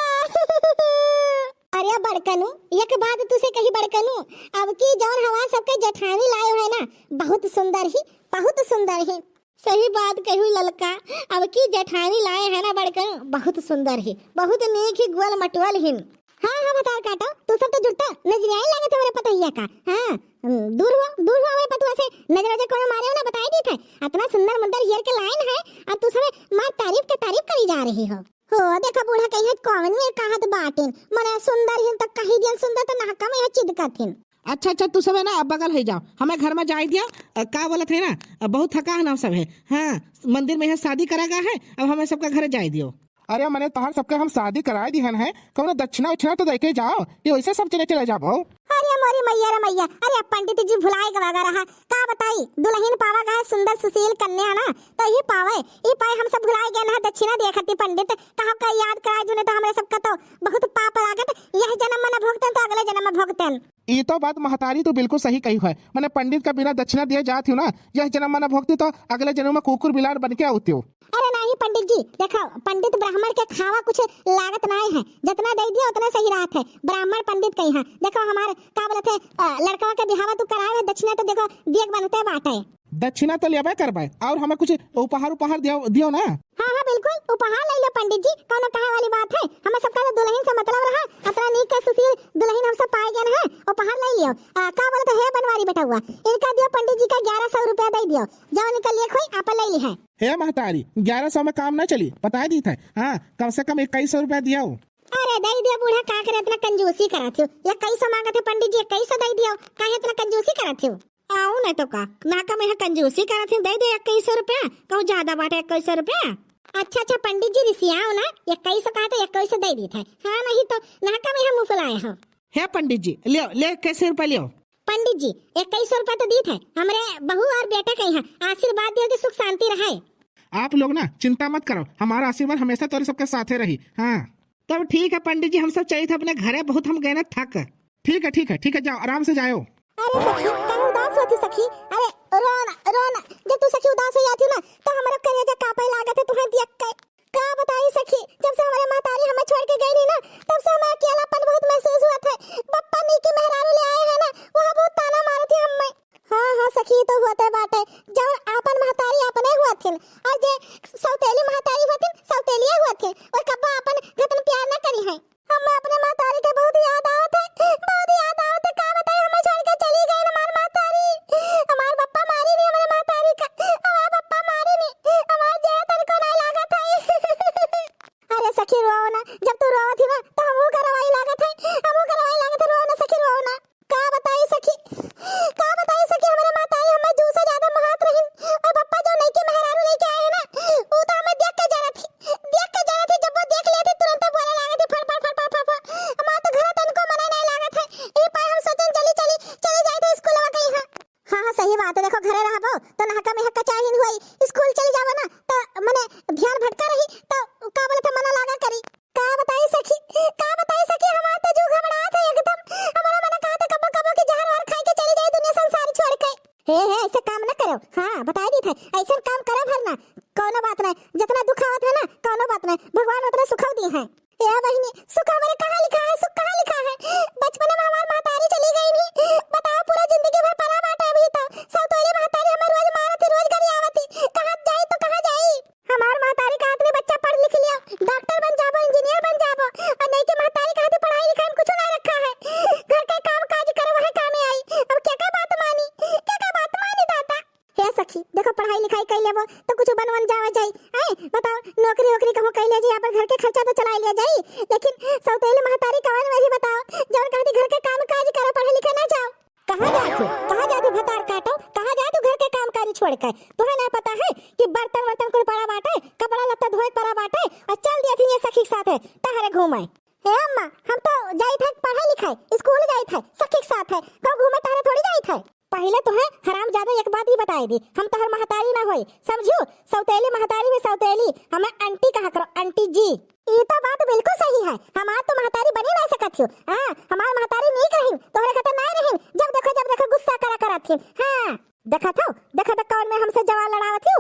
अरे बड़कनू, एक बात तुसे कही बड़कनू, अब की जौन हमार सबके जेठानी लायो है ना, बहुत सुंदर ही, बहुत सुंदर ही। सही बात कहू ललका, अब की जेठानी लाए है ना बड़कन, बहुत सुंदर ही, बहुत नीक ही, गोल मटोल हिन। हाँ, हाँ, भतार काटो, तू सब तो जुड़ता नजरिया ही लागत हमरे पतोहिया का। हाँ, हम्म, दूर हुआ, दूर हुआ हमारे पतुआ से, नजर वजर कोनो मारे वाला बताई दी थे। इतना सुंदर मुंदर हेयर के लाइन है, और तू सब मार तारीफ के तारीफ करी जा रही हो। हो, देखा बूढ़ा कही है, कौन में कहत बाटिन, मने सुंदर हिन तो कही दियन सुंदर, तो नहका में है चिदकत हिन। अच्छा, अच्छा, तू सब है ना, अब बगल है जाओ, हमें घर में जाए दिया। अ, का बोलत है ना, अ, बहुत थका है ना सब है। हाँ, मंदिर में यहाँ शादी करा गया है, अब हमें सबका घर जाए दियो। अरे मने तोहर सबके हम शादी कराए दिहन है, कौनो दक्षिणा उक्षिणा तो देके जाओ, कि वैसे सब चले चले जाबो। अरे मोरी मैया रे मैया, अरे पंडित जी भुलाए गवा रहा, का बताई, दुल्हन पावा गए सुंदर सुशील कन्या ना, तो ये पावे, ये पाए हम सब भुलाए गए ना, दक्षिणा दिए खातिर पंडित, कहा का याद कराए जुने तो हमरे सबका तो बहुत पाप लागत, यह जन्म में न भोगतन तो अगले जन्म में भोगतन। ई तो बात महतारी तू बिल्कुल सही कही है। मने पंडित का बिना दक्षिणा दिए जात हो ना, यह जन्म में न भोगती तो अगले जन्म में कुकुर बिलार बन के आती हो। अरे नहीं पंडित जी, देखो पंडित ब्राह्मण के खावा कुछ लागत नहीं है, जितना दे दिया उतना सही रहत है। ब्राह्मण पंडित कही है, देखो हमार का बोलत है, अ, लड़कवा के बिहावा तू कराए है, दक्षिणा तो देखो दिए के बनते बाटे। दक्षिणा तो लेबे करबे, और हमें कुछ उपहार उपहार दियो, दियो ना। हाँ, हाँ, बिल्कुल, उपहार ले लो पंडित जी, कौनो कहे वाली बात है, हमें सबका तो दुल्हन से मतलब रहा, अतना नीक के सुशील दुल्हन हम सब पाए गए हैं, उपहार ले लियो। आ, का बोलत है बनवारी बेटउआ, इनका दियो पंडित जी का ग्यारह सौ रुपया दे दियो, जब इनका लिए खोई आप ले ली है। हे महतारी, ग्यारह सौ में काम ना चली, बताए दी थे। हाँ, कम से कम इक्कीस सौ रुपया दियो। अरे दे दियो बूढ़ा, का करे इतना कंजूसी करत हो, इक्कीस सौ मांगत है पंडित जी, इक्कीस सौ दे दियो, काहे इतना कंजूसी करत हो? आऊ नहीं तो का, ना कम यहाँ कंजूसी करत है, दे दे इक्कीस सौ रुपया, कहूँ ज्यादा बाटे इक्कीस सौ रुपया। अच्छा, अच्छा, पंडित जी, रिसियाओ ना, इक्कीस सौ कहा तो इक्कीस सौ दे दीत है। हाँ, नहीं तो नहका में हम फुलाए हो। हे पंडित जी, लियो, ले, इक्कीस सौ रुपया लियो। पंडित जी, इक्कीस सौ रुपया तो दीत है, हमरे बहू और बेटा के यहाँ आशीर्वाद दियो कि सुख शांति रहे। आप लोग ना चिंता मत करो, हमारा आशीर्वाद हमेशा तोरे सबके साथे रही। हाँ, तब ठीक है पंडित जी, हम सब चाहित है अपने घरे, बहुत हम गए ना थक। ठीक है, ठीक है, ठीक है, जाओ, आराम से जाओ। अरे सखी, काहे उदास होती सखी? अरे रो ना, रो ना। जब तू सखी उदास हो जाती हो ना, तो हमरो करेजा कांपे लागत है तुहें देख के। का बताई सखी, जब से हमारे महतारी हमें छोड़ के गई नहीं ना, तब से हमें अकेलापन बहुत महसूस हुआ था। पप्पा नहीं के मेहरारू ले आए हैं ना, वह बहुत ताना मारत है हमें। हाँ, हाँ सखी, तो होते बाटे, जब आपन महतारी अपने हुआ थिन, और जे सौतेली महतारी हुआ थिन, सौतेलिया हुआ थिन, और कब्बो आपन घतन प्यार ना करी है। हमें अपने महतारी के बहुत याद आवत है, बहुत याद आवत है। का बताई, हमें छोड़ के चली गई हमार महतारी। हमार पप्पा मारी नहीं हमारे महतारी का, हमार पप्पा मारी नहीं, हमार जरा तनिको नहीं लागत है। अरे सखी, रोओ ना, जब तू रोवत ही ना, तो हमहू का रोवाई लागत है, हमहू का रोवाई लागत है, रोओ ना सखी, रोओ ना। का बताई सखी, का बताई सखी, हमरे महतारी हमें जू से ज्यादा महात रहिन। और पप्पा जो नईकी मेहरारू लेके आए हैं ना, ऊ तो हमें देख के जरत ही, देख के जरत ही, जब वो देख लेती तुरंत बोले लागत ही, फड़, फड़, फड़। हमार तो घर तनको मने नहीं लागत है। यही पर हम सोचन चली, चली, चली जाए थे स्कूलवा गई है। हाँ, हाँ, सही बात है। देखो, घरे रहबो तो नहका में हक्का चाहिन हुई, स्कूल चली जाबो ना तो मने ध्यान भटका रही, तो का बोले था, मना लागा करी। का बताई सखी, का बताई सखी, हमार तो जीव घबरात है एकदम। हमारा मन कहत है कबो कबो के जहर वहर खाई के चली जाई दुनिया संसार छोड़ के। हे, हे, ऐसे काम न करो। हाँ, बताई दी थे, ऐसे काम करो भर ना, कौनो बात नहीं। जितना दुख आवत है ना, कौनो बात नहीं, भगवान उतना सुख दी है। ए बहिनी, सुख हमरे कहाँ लिखा है, सुख कहाँ लिखा है? बचपन में हमार महतारी चली गई नहीं, बताओ, पूरा जिंदगी भर परा बाटे अभी तो। सौतेली महतारी हमें रोज मारत ही, रोज गरियावत ही, कहाँ जाई तो कहाँ जाई? हमार महतारी कहत रही, "बच्चा पढ़ लिख लियो, डॉक्टर बन जाबो, इंजीनियर बन जाबो।" और नहीं के महतारी कहत रही, "पढ़ाई लिखाई में कुछ ना रखा है, घर का काम काज करो, वह कामे आई।" अब क्या क्या बात मानी, क्या क्या बात मानी दादा। हे सखी, देखो, पढ़ाई लिखाई कर लेबो तो कुछ बन वन जावा जाई, हैं? बताओ, नौकरी वोकरी कहूँ कर लिया जाई, अपन घर के खर्चा तो चला लिया जाई, लेकिन सौतेली महतारी कवन में भी बताओ, जौन कहती घर के काम काज करो, पढ़े लिखे ना जाओ। कहाँ जात हो? कहाँ जात हो भतार काटो? कहाँ जात हो घर के काम काज छोड़ के? तुहे ना पता है कि बर्तन वर्तन कुल पड़ा बाटे, कपड़ा लत्ता धोए पड़ा बाटे, और चल दिया थी ये सखी के साथ है टहरे घूमे। ए अम्मा, हम तो जाई थे पढ़े लिखे, स्कूल जाई थे, सखी के साथ है, कहूँ घूमे टहरे थोड़ी जाई थे। पहिले तुहे हरामजादा एक बात ही बताई दी, हम तोहर महतारी ना होई, समझू? सौतेली महतारी में सौतेली, हमें आंटी कहा करो, आंटी जी। ई तो बात बिल्कुल सही है, हमार तो महतारी बनी ना सकत हो। हाँ, हमार महतारी नीक रही, तोहरे खातिर ना रही। जब देखो, जब देखो गुस्सा करा करत ही। हाँ, देखत हो, देखत हो कौन में हमसे जवान लड़ावत हो।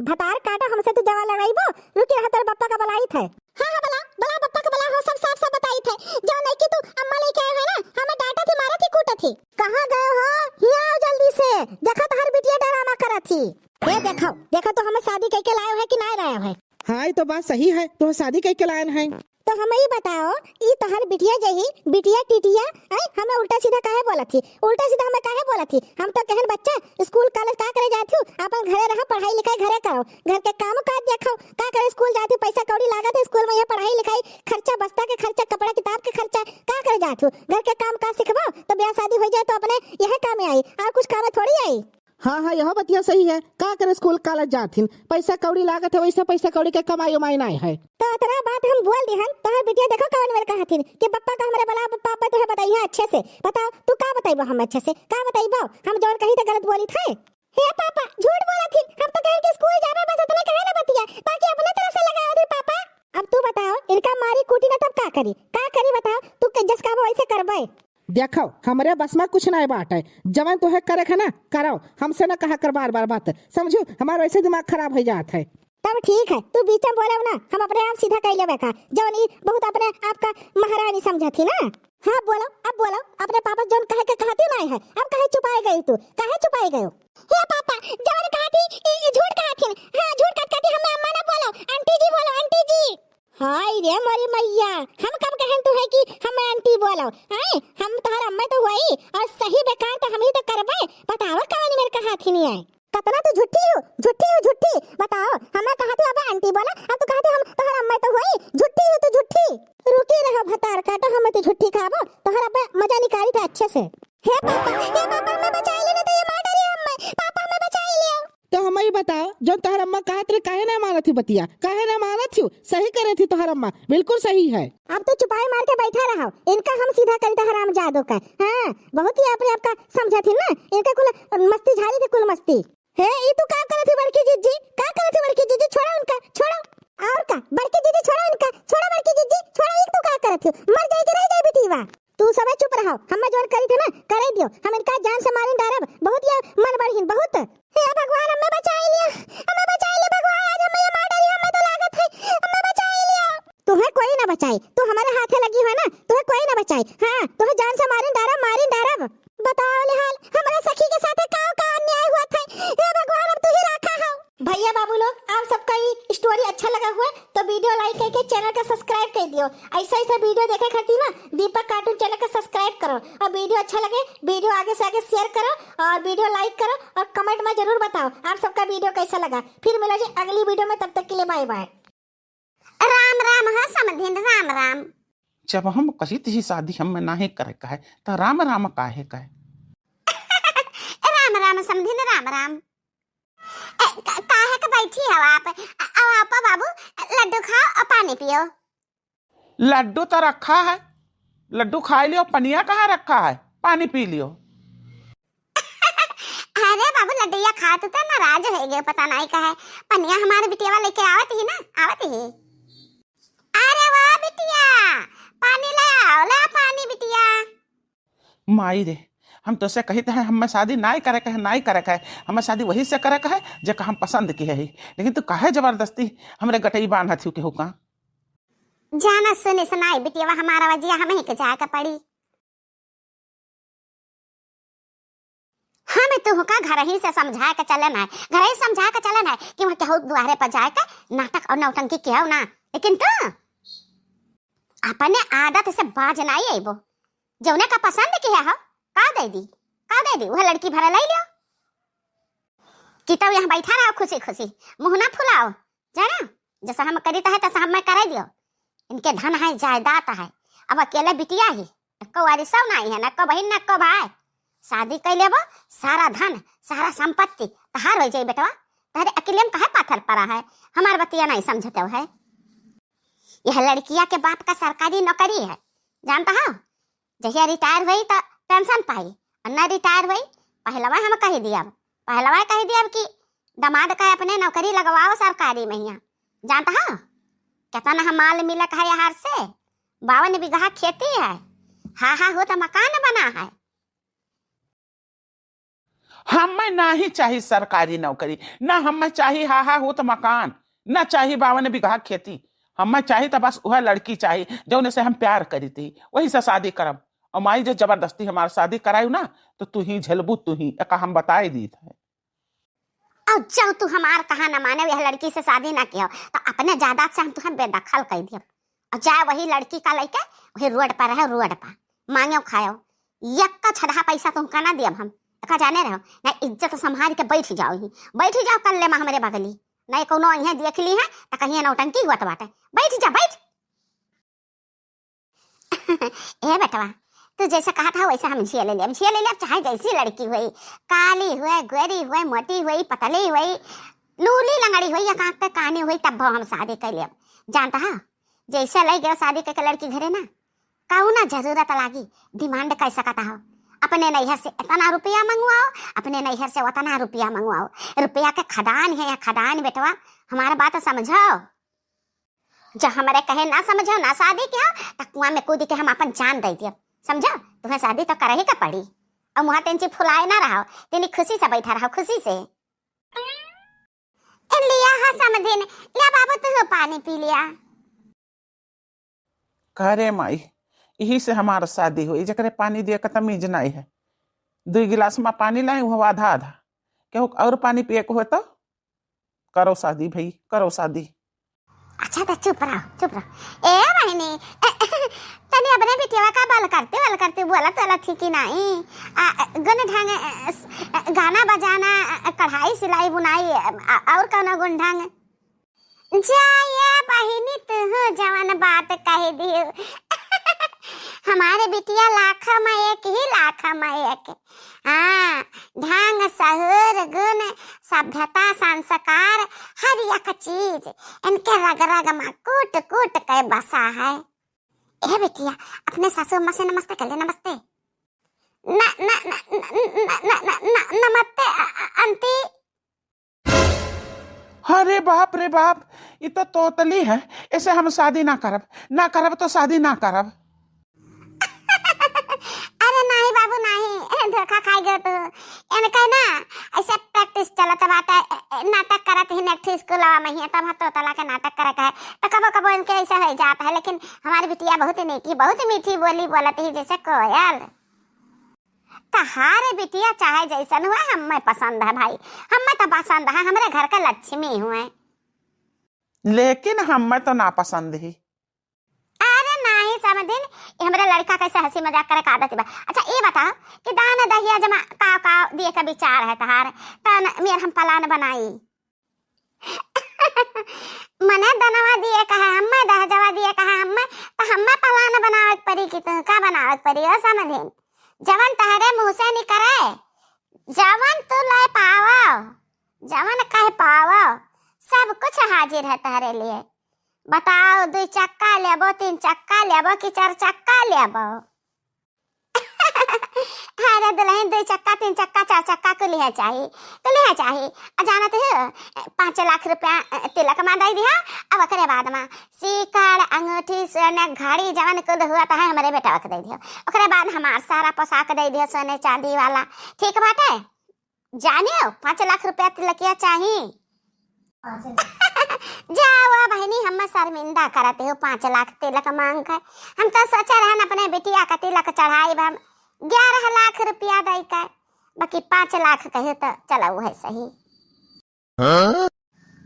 भतार काटो, हमसे तू जवान लड़ाइबो। रुकी रहा, तेरे पप्पा का बुलाई थे। हाँ, हाँ, बुला, बुला पप्पा का बुला, हो सब साफ साफ बताई थे। जो नहीं कि तू अम्मा लेके आए हो ना, हमें डांटत ही, मारत ही, कूटत ही। कहाँ गए हो? हियाँ आओ जल्दी से, देखो तोहर बिटिया डरामा करत ही। ए देखो, देखो तो हमें शादी कइके लायो है कि नाय लायो है? हाँ, ई तो बात सही है, तोहर शादी कइके लायन है। तो हमें ई बताओ, ई तोहर बिटिया जही, बिटिया टिटिया, हैं, हमें उल्टा सीधा काहे बोलत ही? उल्टा सीधा हमें काहे बोलत ही? हम तो कहन बच्चा, स्कूल कॉलेज का करे जात हो? अपन घरे रहो, पढ़ाई लिखाई घरे करो, घर के काम काज देखो, का करे स्कूल जात हो, पैसा कौड़ी लागत है स्कूल में, यह पढ़ाई लिखाई खर्चा, बस्ता के खर्चा, कपड़ा किताब के खर्चा, का करे जात हो? घर के काम काज सिखबो तो ब्याह शादी हो जाए तो अपने यह काम में आई, और कुछ काम में थोड़ी आई। हाँ, हाँ, यहो बतिया सही है। का करे स्कूल कॉलेज जाथिन, पैसा कौड़ी लागत है, वैसे पैसा कौड़ी के कमाई उमाई नाय है। तो अतना बात हम बोल दिहन, तोहर बिटिया देखो कवन मेर कहथिन कि पप्पा का हमरे बला, पप्पा तुहे बताइए अच्छे से। बताओ, तू का बताइबो हम अच्छे से? का बताइबो? हम जौन कही तो गलत बोली थे? हे पापा, झूठ बोलत ही, हम तो कहे कि स्कूल जाबे बस इतने कहे ना बतिया, बाकी अपने तरफ से लगाओ दी पापा। अब तू बताओ, इनका मारी कूटी ना तब का करी? का करी बताओ, तू के जस कहबो वैसे करबे। देखो, हमरे बस में कुछ नहीं बाटे, जवन तोहे करे है ना, करो, हमसे ना कहा कर बार बार बात, समझू, हमारा वैसे दिमाग खराब हो जात है। तब ठीक है, तू बीच में बोलब ना, हम अपने आप सीधा कह लेबे का, जवन ई बहुत अपने आप का महारानी समझत ही ना। हाँ बोलो, अब बोलो, अपने पापा जौन कहे के कहती नहीं है, अब काहे चुपाए गई तू, काहे चुपाए गयो? हे पापा, जवन कहती, ई, ई झूठ कहती, हाँ झूठ कहती, कहती हमें अम्मा ना बोलो, आंटी जी बोलो, आंटी जी। हाय रे मोरी मैया, हम कब कहन तू है कि हमें आंटी बोलो? हैं? हम तोहर अम्मा तो हुई और सही बेकार तो हम ही तो करबे। बतावा कवन मेर कहा थी नहीं है? कतना तू झूठी हो, झूठी हो, झूठी। बताओ, हमें कहा थी अब आंटी बोला, अब तू कहा थी हम तोहर अम्मा तो हुई। झूठी हो तू, झूठी। रुकी रहो भतार काटो, हमें तू झूठी खाबो, तोहर अब मजा निकाली थे अच्छे से। हे पापा, हे पापा, हमें बचाई ले, नहीं तो ये मार डाली हमें। पापा, हमें बचाई ले। तो हमें बताओ, जौन तोहर अम्मा कहत रही, काहे ना मानत ही बतिया? काहे ना मानत ही? सही करे थी तोहर अम्मा, बिल्कुल सही है। अब तो चुपाई मार के बैठा रहो, इनका हम सीधा करी त हरामजादों का। हाँ, बहुत ही अपने आप का समझा थी ना, इनका कुल मस्ती झारी थी, कुल मस्ती। हे, ई तू का करत ही बड़की जीजी? का करत ही बड़की जीजी? छोड़ो उनका, छोड़ो। और का? बड़की जीजी छोड़ो इनका, छोड़ो बड़की जीजी, छोड़ो, ई तू का करत ही? मर जाई कि रह जाई बिटिया? तू सबे चुप रहो, हम्मे जौन करी थे ना, करे दियो। हम इनका जान से मारिन डारब, बहुत ये मन बढ़िन, बहुत। हे भगवान, हम्मे बचाई लिया, हम्मे बचाई लिया भगवान, आज हम्मे ये मार डारी, हम्मे तो लागत है, हम्मे बचाई लिया। तुहे कोई ना बचाई, तू हमारे हाथे लगी हो ना, तुहे कोई ना बचाई। हाँ, तुहे जान से मारिन डारब, मारिन डारब। बताओ ले हाल, हमारे सखी के साथे का का अन्याय हुआ था। हे भगवान, अब तू ही राखा हो। भैया बाबू लोग, आप सबका ये story अच्छा लगा हुआ तो video like करके channel का subscribe कर दियो। ऐसा ऐसा video देखे खातिर ना दीपक cartoon channel का subscribe करो और video अच्छा लगे, video आगे से आगे share करो और video like करो और comment में जरूर बताओ आप सबका video कैसा लगा। फिर मिला जी अगली video में, तब तक के लिए bye bye। राम राम हो समधिन, राम राम। जब हम कहित ही शादी हम्मे नाहीं करे का है, त राम राम काहे का है? राम राम समधिन, राम राम। ए, का-, काहे के बैठी हो आप? आ-, आओ, आओ बाबू, लड्डू खाओ और पानी पियो। लड्डू तो रखा है, लड्डू खाई लियो, पनिया कहाँ रखा है? पानी पी लियो। अरे बाबू, लड्डुइया खात तो नाराज होइ गए, पता नाहीं काहे। पनिया हमारे बिटिया लेके आवत ही ना, आवत ही। अरे वाह बिटिया, पानी ले आओ, ले आओ पानी बिटिया। माई रे, हम तोसे कहित है, हम्मे शादी नाई करे के है, नाई करे के है। हम्मे शादी वही से करे के है, जेका हम पसंद किहे ही। लेकिन तू काहे जबरदस्ती हमरे गटई बांधत हिउ केहू का? जाना सुनिस नाई बिटिया, हमारा वजिया हमही के जाए के पड़ी। हम तुहका घरही से समझाए के चलन है, घरही समझाए के चलन है कि वहाँ केहू दुआरे पर जाए के नाटक और नौटंकी किहो ना। लेकिन तू अपने आदत से बाज नाई अइबो। जौने का पसंद किहे हो, का दे दी, का दे दी, वह लड़की भरे लइ लियो। कि तब यहाँ बैठा रहो खुशी खुशी, मुँह ना फुलाओ, जाना, जैसा हम करित है तैसा हम्मे करे दियो। इनके धन है, जायदाद है, अब अकेले बिटिया ही, एको वारिसो नाहीं है, न एको बहिन, न एको भाई। शादी कइ लेबो, सारा धन, सारा संपत्ति तहार होइ जाई बेटवा। तहरे अकेले में काहे पाथर परा है? हमार बतिया नाहीं समझत है। यह लड़किया के बाप का सरकारी नौकरी है, जानता हो? जहिया retire होई त pension पाई, और न retire होई, पहलवा हम कहि दियब, पहलवा कहि दियब कि दमाद का अपने नौकरी लगवाओ सरकारी में हियाँ। जानता हो, केतना हम माल मिलक है यार से, बावन बीघा खेती है, हा हा होत मकान बना है। हम्मे नाहीं चाही सरकारी नौकरी, ना हम्मे चाही हा हा होत मकान, ना चाही बावन बीघा खेती। हम्मे चाही त बस वह लड़की चाही, जौने से हम प्यार करित ही, वही से शादी करब। और माई जे जबरदस्ती हमार शादी करायु ना, तो तू ही झेलबू, तू ही, एका हम बताए दीत है। और जब तू हमार कहा न माने, यह लड़की से शादी ना किहो, तो अपने जायदाद से हम तुहे बेदखल कइ दियब। और जाए वही लड़की का लइके वही रोड पर रहे, रोड पर मांगेउ खाएउ, यक्का छदहा पैसा तुमका ना दियब हम। एका जाने रहो ना, इज्जत संभाल के बैठ जाओ ही, बैठ जाओ कल्ले मा हमरे बगली, नहीं कौनो इहे देख ली है त कहिए नौटंकी हुआ तो बाटे। बैठ जा, बैठ। ए बेटवा, तू जैसे कहत हो वैसे हम झेल लेब, झेल लेब, चाहे जैसी लड़की होई, काली होई, गोरी होई, मोटी होई, पतली होई, लूली लंगड़ी होई या कांख पे कानी होई, तब हम शादी कर लेब। जानता है, जैसे लइ गयो शादी करके लड़की घरे ना, कौना जरूरत लागी demand कर सकता हो, अपने नैहर से इतना रुपया मंगवाओ, अपने नैहर से उतना रुपया मंगवाओ, रुपया के खदान है या खदान बेटवा, हमार बात समझो। जब हमरे कहे ना समझो, ना शादी किहो, त कुआं में कूद के हम अपन जान दइ दियब। समझो, तुहे शादी तो करही के पड़ी। और मुँह तेंची फुलाए ना रहो, तेनी खुशी से बैठा रहो, खुशी से। ए लिया हा समधिन, लिया बाबू, तुहू पानी पी लिया। का रे माई, इही से हमार शादी होई, जेकरे पानी दिए का तमीज नाई है। दुई गिलास मा पानी लाई, वो आधा आधा। केहू और पानी पिए के हो तो करो शादी भाई, करो शादी। अच्छा त चुप रहो, चुप रहो। ए बहिनी, तनी अपने बिटिया का बल करते, बल करते बोलत, बोलत थी कि नाई? आ, गुण ढंग, गाना बजाना, कढ़ाई, सिलाई, बुनाई, आ, और कौनो गुण ढंग? जा ये बहिनी, तुहू जवन बात कह दियो। हमारे बिटिया लाख में एक ही लाख में एक। हाँ, ढंग, सहूर, गुण, सभ्यता, संस्कार, हर एक चीज इनके रग रग में कूट कूट के बसा है। ए बिटिया, अपने सासू अम्मा से नमस्ते कर ले, नमस्ते। न, न, न, न, न, न, न, न, न, नमस्ते, अ, अ, अंती। अरे बाप रे बाप, ई तो तोतली है, ऐसे हम शादी ना करब, ना करब तो शादी ना करब। अरे नाही बाबू नाही, धोखा खाई गयो तू। इनका ना ऐसे practice चलत बाटे, नाटक करत ही नेक्स्ट स्कूलवा में ही, तब तोतला के नाटक करे का है, तो कबो कबो इनके ऐसे हो जाता है, लेकिन हमारी बिटिया बहुत ही नीकी, बहुत ही मीठी बोली बोलत ही जैसे कोयल। तहारे बिटिया चाहे जैसन हुए, हमें पसंद है भाई, हमें तो पसंद है, हमरे घर के लक्ष्मी हुए। लेकिन हमें तो ना पसंद ही। अरे नाही समधिन, ये हमरे लड़का कैसे हंसी मजाक करे का आदत बा। अच्छा ये बताओ कि दान दहिया जमा का का दिए का विचार है तहार, तन मेर हम प्लान बनाई। मने दनवा दिए कहे हम्मे, दहजवा दिए कहे हम्मे, तो हम्मे प्लान बनावे के पड़ी कि तू का बनावे के पड़ी हो समधिन? जवन तहरे मुंह से निकरे, जवन तू ले पावो, जवन कह पावो, सब कुछ हाजिर है तहरे लिए। बताओ, दुई चक्का लेबो, तीन चक्का लेबो कि चार चक्का लेबो? अरे दुल्हन, दुई चक्का, तीन चक्का, चार चक्का कुलिहे चाही, कुलिहे चाही। आ जानत हो, पाँच लाख रुपया, अ, तिलक मा दे दिया, अब ओकरे बाद मा सीकड़, अंगूठी, सोने, घड़ी, जवन कुल हुआ तो है, हमरे बेटवा के दे दियो। ओकरे बाद हमार सारा पोशाक दे दियो, सोने चांदी वाला, ठीक बाटे? जानियो, पाँच लाख रुपया तिलकिया चाही। जाओ बहिनी, हम शर्मिंदा करत हो, पाँच लाख तिलक मांग के। हम तो सोचे रहन अपने बिटिया का तिलक चढ़ाई, हम ग्यारह लाख रुपया दे के, बाकी पाँच लाख कहे तो चलो है सही। हाँ?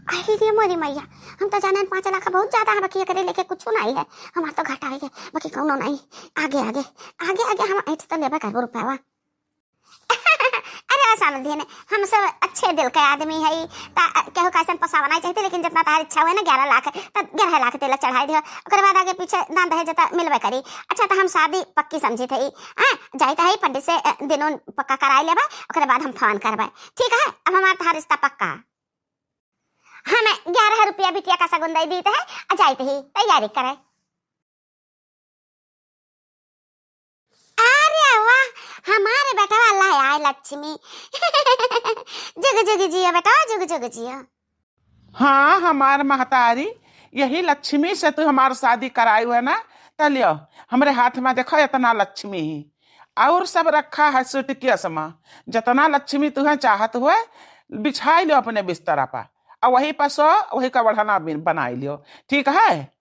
अरे रे मोरी मैया, हम तो जाने पाँच लाख बहुत ज्यादा है, बाकी एकरे लेके कुछ नहीं है, हमार तो घाटा है, बाकी कौनो नहीं। आगे आगे, आगे आगे हम ऐठ तो लेबे करबो रुपया। अरे ओ समधिन, हम सब अच्छे दिल के आदमी है, ता केहू कैसन पोसावा नहीं चाहते, लेकिन जितना तार इच्छा हुए ना, ग्यारह लाख, तो ग्यारह लाख तिलक चढ़ाई दियो। ओकरे बाद आगे पीछे दान दहेज तो मिलबे करी। अच्छा, तो हम शादी पक्की समझी थे, हाँ, जाइत है पंडित से, अ, दिनों पक्का कराई लेबे, ओकरे बाद हम फोन करबे। ठीक है, अब हमार तहार रिश्ता पक्का। हमें ग्यारह रुपया बिटिया का सगुन दे दीत है, आ जाइत ही तैयारी करे। अरे वाह, हमारे बेटवा ला आए लक्ष्मी। जुग जुग जियो बेटवा, जुग जुग जियो। हाँ, हमार महतारी, यही लक्ष्मी से तू हमार शादी कराई है ना, त लियो, हमरे हाथ में देखो इतना लक्ष्मी ही, और सब रखा है सूटकेस में, जितना लक्ष्मी तुहे चाहत हुए बिछाई लियो अपने बिस्तरा पर, और वही पर सो, वही का बढ़ना बिन-, बनाई लियो, ठीक है?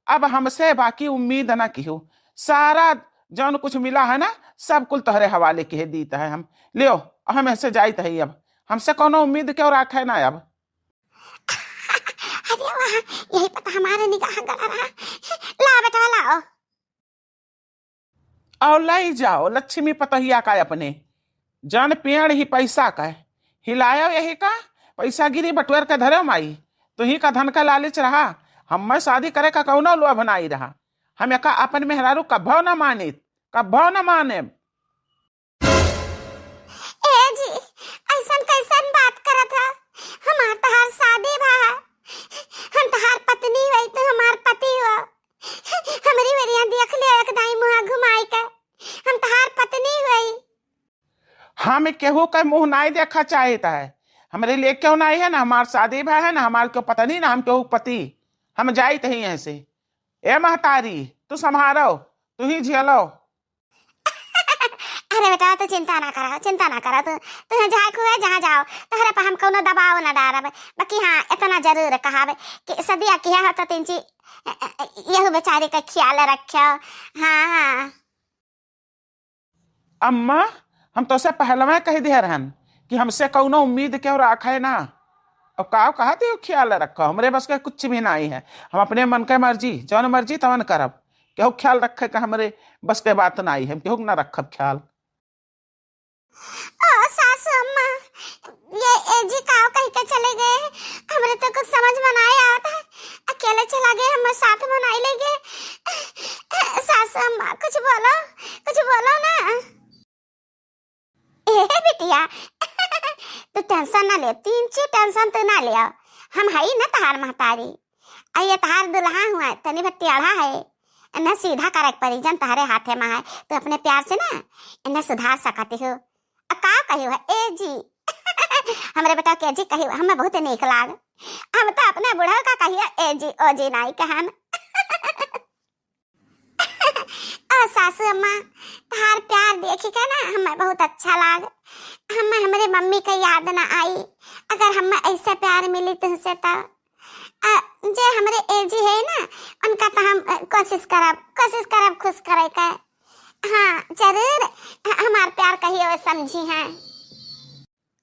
अब हमसे बाकी उम्मीद ना किहो, सारा जौन कुछ मिला है ना, सब कुल तोहरे हवाले किहे दीत है हम। लियो, हम ऐसे जाइत है अब, हमसे कौनो उम्मीद क्यों राखे ना अब। अरे वाह, यही पता हमारे निगाह गड़ा रहा। लाओ बेटवा, लाओ। और लई जाओ लक्ष्मी पतोहिया का अपने, जन पेड़ ही पैसा का, हिलायो यही का, पैसा गिरी बटुअर के धरे माई, तुही का धन का लालच रहा, हमें शादी करे का कौनो लोभ नाई रहा, हम एका अपन मेहरारू कभो न मानित, कभो न मानेब। ए जी, ऐसन कैसन बात करत ह? हमार तहार शादी भा है, हम तहार पत्नी होई, तू हमार पति हो। हमरी ओरिया देख ले एक दाई मुहा घुमाई के, हम तहार पत्नी होई। हम केहू के मुंह नाई देखा चाहित है, हमरे लिए क्यों नाई है, ना हमार शादी भा है, ना हमार क्यों पत्नी, ना हम क्यों पति। हम जाइत ही यहाँ से। ए महतारी, तू संभारो, तू ही झेलो। अरे बेटा, तू चिंता ना करा, चिंता ना करा, तू, तू जहाँ खुए, जहाँ जाओ, तोहरे पर हम कौनो दबाव ना डारब। बाकी हाँ, इतना जरूर कहब कि सदिया किया हो तो तीन ची, यहू बेचारी का ख्याल रखो। हाँ, हाँ। अम्मा, हम तोसे पहलवा कह दिया रहन कि हमसे कौनो उम्मीद क्यों राखे ना। और काव कहा दियो ख्याल रखो, हमरे बस के कुछ भी नाई है। हम अपने मन के मर्जी, जौन मर्जी तवन करब। केहू ख्याल रखे का हमरे बस के बात नाई है, हम केहू के ना रखब ख्याल। ओ सासू अम्मा, ये ए जी काव कह के चले गए, हमरे तो कुछ समझ में नाई आवत है। अकेले चला गए, हमें साथ में नाई ले गए। सासू अम्मा, कुछ बोलो। टेंशन तू ना लियो, हम हई न तहार महतारी। आ ये तहार दुल्हा हुआ, तनी भर टेढ़ा है, इन्हें सीधा करे के परी, जन तहरे हाथे में है। तू अपने प्यार से ना इन्हें सुधार सकती हो। आ का कही है, ए जी? हमरे बेटा के जी कही, हमें बहुत नीक लाग। हम तो अपने बुढ़ऊ का कहिए ए जी, ओ जी नाई कहन। ओ सासू अम्मा, तहार प्यार देखी के ना हमें बहुत अच्छा लाग। हमें हमरे मम्मी के याद ना आई, अगर हमें ऐसे प्यार मिली तुमसे तो। आ, जे हमरे ए जी है ना, उनका तो हम, अ, कोशिश करब, कोशिश करब खुश करे के। हाँ, जरूर, ह-, हमार प्यार कहियो समझी हैं।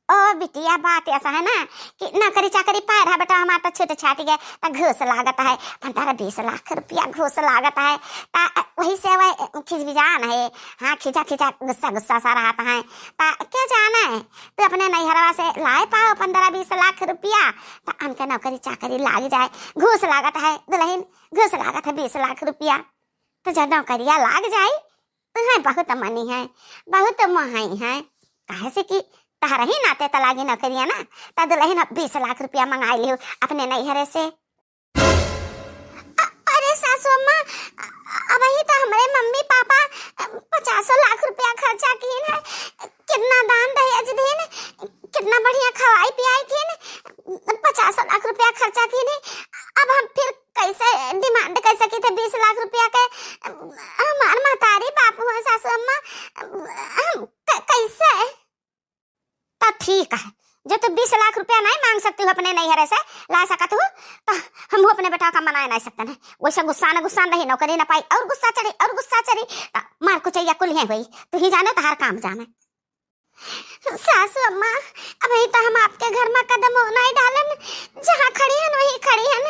ओ बिटिया, बात ऐसा है ना कि नौकरी चाकरी पाए रहा बेटा, हमार तो छूट छाट गए, तो घूस लागत है, पन्द्रह बीस लाख रुपया घूस लागत है। ता वही से वह खिजबिजान है, हाँ, खिजा खिजा गुस्सा गुस्सा सा रहत है। ता क्या जाना है, तू अपने नैहरवा से लाए पाओ पन्द्रह बीस लाख रुपया, ता हमके नौकरी चाकरी लाग जाए। घूस लागत है दुल्हन, घूस लागत है बीस लाख रुपया। तो जब नौकरिया लाग जाई, तुम्हें बहुत मनी है, बहुत मोहाई है, काहे से कि तहरा ही नाते त लागी नौकरिया ना, त दुल्हन अब बीस लाख रुपया मंगाई लियो अपने नैहरे से। अ-, अरे सासू अम्मा, अ-, अबही तो हमरे मम्मी पापा, अ, पचासों लाख रुपया खर्चा किन है, कितना दान दहेज दिन, कितना बढ़िया खवाई पियाई किन, पचासों लाख रुपया खर्चा किन है, अब हम फिर कैसे डिमांड कर सकी थे बीस लाख रुपया के? हमार महतारी बाप हुआ सासू अम्मा, हम क-, कैसे? तो ठीक है, जो तू बीस लाख रुपया नहीं मांग सकती हो अपने नैहरे से, ला सकत हो, तो हम अपने बेटा का मनाए नहीं सकते हैं। वैसे गुस्सा न गुस्सा नहीं, नौकरी न पाई और गुस्सा चढ़ी और गुस्सा चढ़ी, तो मार कुचैया कुल ही हुई। तू ही जाने, तहार काम जाने। सासू अम्मा, अबही तो हम आपके घर में कदम नहीं डालन, जहाँ खड़ी हन वहीं खड़ी हन,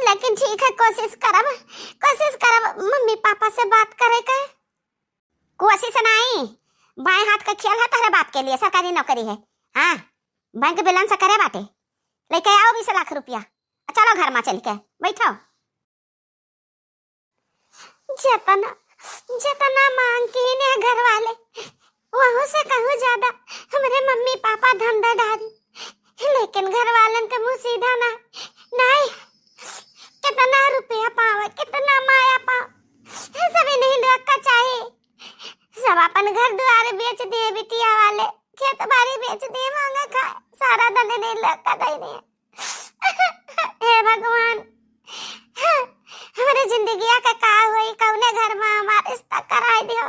लेकिन ठीक है, कोशिश करब, कोशिश करब मम्मी पापा से बात करे के। कोशिश नहीं, बाएं हाथ का खेल है तहरे बाप के लिए, सरकारी नौकरी है। हाँ, बैंक बैलेंस करे बाटे, लेके आओ बीस लाख रुपया, चलो घर में चल के बैठो। जतना, जतना मांग कीन है घर वाले, वहू से कहूँ ज्यादा हमरे मम्मी पापा धंधा डारी, लेकिन घर वालन के मुँह सीधा ना, नहीं, कितना रुपया पावे, कितना माया पावे, सब इन्हीं लोग का चाही। सब अपन घर दुआर बेच दिए, बिटिया वाले खेत बाड़ी बेच दिए, मांगा खाए, सारा धन इन्हीं लोग का दे दिए। हे भगवान, हमरे जिंदगिया का का होई, कौने घर में हमार रिश्ता कराई दियो,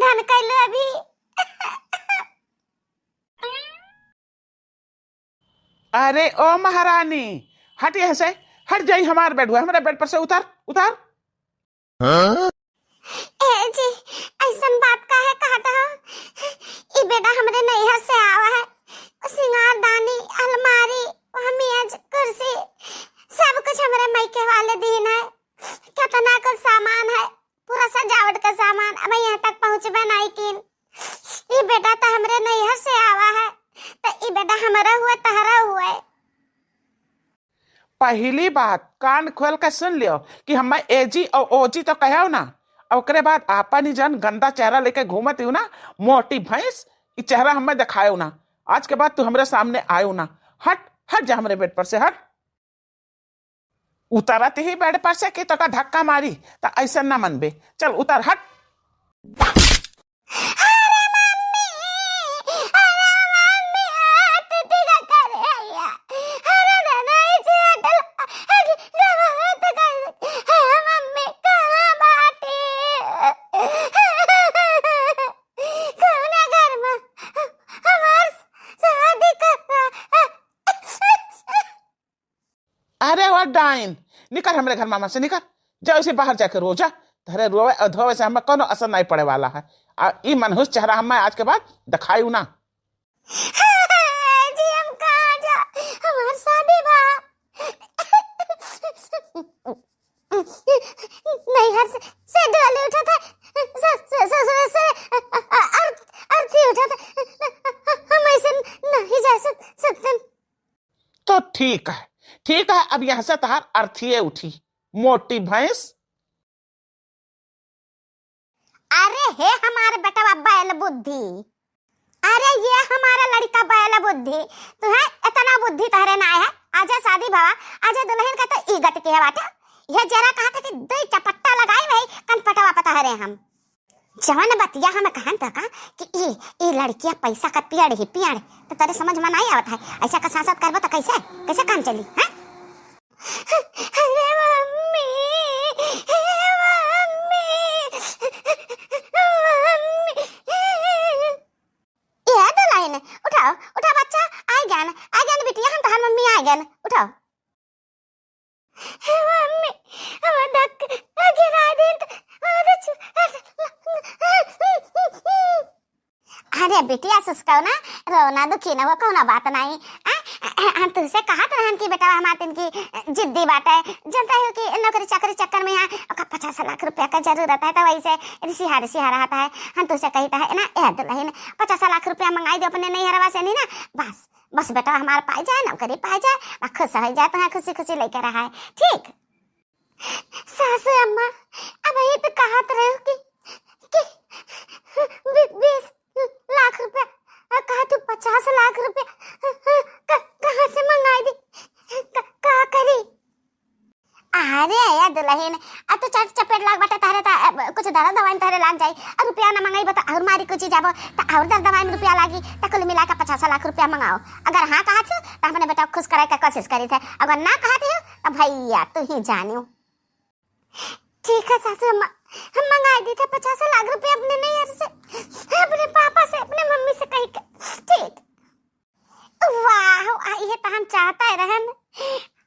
धन कैलो अभी। अरे ओ महारानी, हट यहाँ से, हट जाई हमार बेड हुआ, हमारे बेड पर से उतर, उतर। हाँ? ए जी, ऐसन बात काहे कहत हो? ई बेटा हमरे नैहर से आवा है। सिंगारदानी, अलमारी, मेज, कुर्सी, सब कुछ हमरे मायके वाले दीन है। कितना कुछ सामान है, पूरा सजावट का सामान, अब यहाँ तक पहुँचबे नहीं कीन। ई बेटा तो हमरे नैहर से आवा है, तो ई बेटा हमरा हुए, तहरा हुए। पहली बात कान खोल के सुन लियो कि हमें एजी और ओजी तो कहो ना, और ओकरे बाद आपन ही जन गंदा चेहरा लेके घूमत हूँ ना, मोटी भैंस, ई चेहरा हमें दिखायो ना। आज के बाद तू हमरे सामने आयो ना। हट, हट जा हमरे बेड पर से, हट। उतरत ही बेड पर से कि तोका धक्का मारी, त ऐसे ना मनबे। चल उतर, हट। अरे मम्मी, अरे मम्मी, हाथ दिखा करे आया। अरे दादा, इसे हटल, अरे दादा, हाथ कर, अरे मम्मी, कहाँ बाटे? कौना घर में हमार शादी कर रहा? अरे ओ डाइन, निकर हमरे घर मामा से, निकर। जा उसे बाहर जाके रो जा। तहरे रोवे और धोवे से हमें कोनो असर नहीं पड़े वाला है। आ ई मनहूस चेहरा हमें आज के बाद दिखाई ना। जी हम कहाँ जा, हमार शादी बा। नैहर से, से डोली उठा था, स-, स-, ससुर से, अ-, अ-, अर-, अर्थी उठा था। हम ऐसे नहीं जा सक-, सकते। तो ठीक है, ठीक है, अब यहाँ से तहार अर्थिये उठी, मोटी भैंस। अरे हे हमार बेटवा बैल बुद्धि, अरे ये हमारा लड़का बैल बुद्धि, तुहे इतना बुद्धि तहरे ना है। आजे शादी भवा, आजे दुलहिन का तो ई गति के बाटे। ये जरा कहा था कि दुई चपट्टा लगाई वही कनपटवा पता हरे हम। जवन बतिया हम कहन त का कि ई, ई लड़किया पैसा का पियड़ ही पियड़, तो तेरे समझ में नहीं आवत है। ऐसा का सांसत करबो तो कैसे, कैसे काम चली, हैं? अरे मम्मी, हे मम्मी, मम्मी। ए दुलहिन, उठाओ, उठाओ बच्चा, आइ गन, आइ गन बिटिया, हम तोहार मम्मी आइ गन, उठाओ। हे मम्मी, हम धक, गिरा दिन, अरे छु-, अरे बिटिया सुस्काओ ना, रो ना, दुखी ना हो, कौनो बात नहीं। आ, आ, आ, हम तुझसे कहत रहन कि बेटा हमार तिनकी जिद्दी बाटे, जनता हो कि नौकरी चाकरी चक्कर में यहाँ ओका पचास लाख रुपया का जरूरत है, तो वैसे रिसिहा रिसिहा रहत है। हम तुझसे कहित है ना, ए दुलहिन, पचास लाख रुपया मंगाई दे अपने नैहरवा से नहीं ना, बस, बस बेटा हमार पाई जाए, नौकरी पाई जाए, बस खुश हो जाए, तो खुशी खुशी लेके रहा है, ठीक? सासू अम्मा, अबहीं तो कहत रहो कि, कि बी-, बीस लाख रुपया, आ, कहा तू पचास लाख रुपया, क-, कहाँ से मंगाई दी? क-, का करी? अरे या दुलहिन, आ तो चट चपेट लाग बाटे तहरे ता, अ, कुछ दवा दवाई तहरे लाग जाई, आ रुपया ना मंगाई बता और मारी कुछ जाबो, ता और दवा दवाई में रुपया लागी, ता कुल मिला के पचास लाख रुपया मंगाओ। अगर हाँ कहा थी, तो अपने बेटा को खुश करे के कोशिश करी थे, अगर ना कहा थी, तो भैया तू ही जानियो। ठीक है सासू अम्मा, हम मंगाई दी थे पचास लाख रुपया अपने नैहर से, अपने पापा से, अपने मम्मी से कही के। ठीक। वाह, आ, ये तो हम चाहता ही रहन।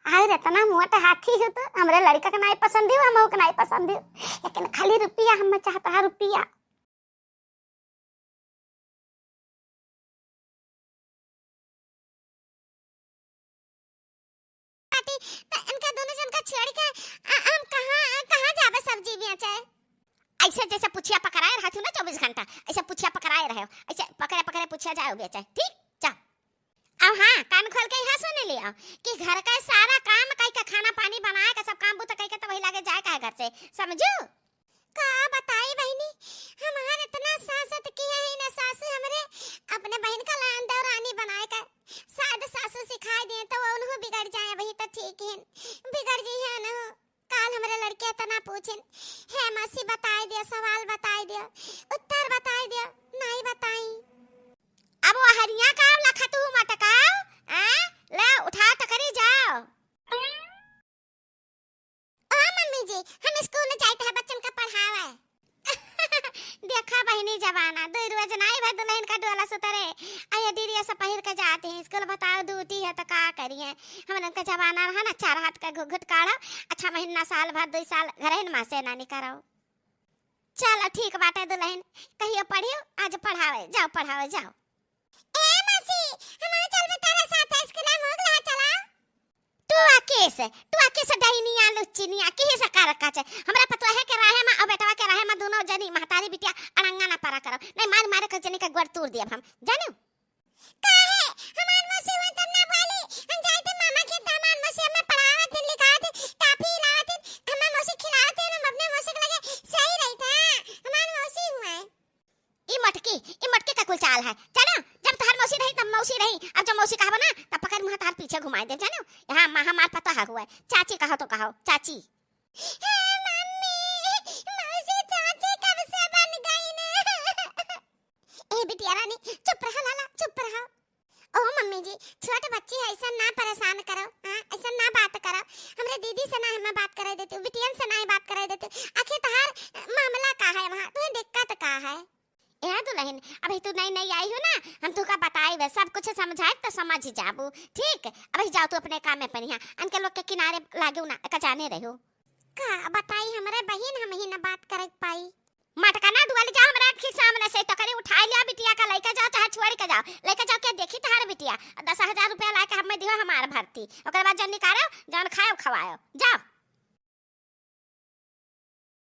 और इतना मोट हाथी हो तो हमरे लड़का के नाई पसंद हो, हम के नाई पसंद हो, लेकिन खाली रुपया हम चाहता है, रुपया। पार्टी, त इनका दोनों जन का छोड़ के, आ, हम कहाँ, कहाँ जाबे सब्जी बेचे? ऐसे जैसे पुछिया पकड़ाए रहत हो ना चउबीस घंटा, ऐसे पुछिया पकड़ाए रहे हो, ऐसे पकड़े पकड़े पुछिया जाए बेचे, ठीक? जा। अब हाँ, कान खोल के यहाँ सुन लियो कि घर का सारा काम कई के, खाना पानी बनाए के, सब काम बूता कई के, तो वही लागे जाए का है घर से, समझू? का बताई बहिनी, हमार इतना सासत किहे है ना सासू हमरे, अपने बहिन का लान देवरानी बनाए का। शायद सासू सिखाए दे तो वो उन्हों बिगड़ जाए, वही तो ठीक है, बिगड़ जी है ना। काल हमरे लड़के इतना पूछिन, "हे मौसी बताए दियो, सवाल बताए दियो, उत्तर बताए दियो," नहीं बताई। अब वो हरिया का लखत हूँ मटकाओ, आ? ले उठा टकरी जाओ। ओ मम्मी जी, हम स्कूल जाइत है बच्चन का पढ़ावे। देखा बहिनी जमाना, दुई रोज नाई भर दुलहिन का डोला सुतरे। आ ये डीरिया सब पहिर के जात हैं स्कूल, बताओ ड्यूटी है तो का करिए। हमन का जमाना रहा ना, चार हाथ का घुघुट काढ़ो, अच्छा महीना साल भर, दुई साल घर ही मा से ना निकरो। चलो ठीक बाटे दुलहिन, कहियो पढ़ियो, आज पढ़ावे जाओ, पढ़ावे जाओ। ए मौसी, हमहू चलबे तोरा साथे स्कूल में, हो गया चला। तू आ केस, तू आ केस डहिनिया लुच्चिनिया, किहे से कारक काचे। हमरा पतोहे के रहे मा और बेटवा के रहे मा दोनों जनी महतारी बिटिया अड़ंगा ना परा करो। नहीं मार मारे के जनी का गोड़ तोड़ दियब हम, जानियो? काहे? हमार मौसी हुआ तब ना बोली। हम जाइत है मामा के, तो हमार मौसी हमें पढ़ावत है, लिखावत है, टाफी लावत है, हमार मौसी खिलावत है, हम अपने मौसी के लगे सही रहित है। हमार मौसी हुआ है। ई मटकी, ई मटकी का कुल चाल है, जाना? जब तोहार मौसी रही, तब मौसी रही, अब जब मौसी कहबो ना, तब पकड़ मुँह तोहार पीछे घुमाए दे, जानो? यहाँ मा-, हमार पतोह हुआ है, चाची कहो तो कहो, चाची। हे मम्मी, मौसी चाची कब से बन गई ने? ए बिटिया रानी, चुप रहा लाला, चुप रहा। ओ मम्मी जी, छोट बच्ची है, ऐसा ना परेशान करो, हाँ, ऐसा ना बात करो। हमरे दीदी से ना हमें बात करे देती, बिटियन से ना ही बात करे देती। आखिर तोहार मामला का है वहाँ, तुम्हें दिक्कत का है? ए दुलहिन, अभी तू नई नई आई हो ना, हम तुका बताइबे, सब कुछ समझाइब तो समझ जाबू, ठीक? अभी जाओ तू अपने काम में पनिया, अनके लोग के किनारे लागू ना, का जाने रहो। का बताई हमरे बहिन, हम ही ना बात करे पाई। मटका ना डुअल जाओ हमरे आँख के सामने से, तो करे उठाई लिया बिटिया का, लइके जाओ चाहे छोड़ के जाओ, लइके जाओ, के देखी तोहार बिटिया, दस हजार रुपया लाके हमें दियो हमार भर्ती, ओकर बाद जन निकालो, जौन खायो खवायो, जाओ।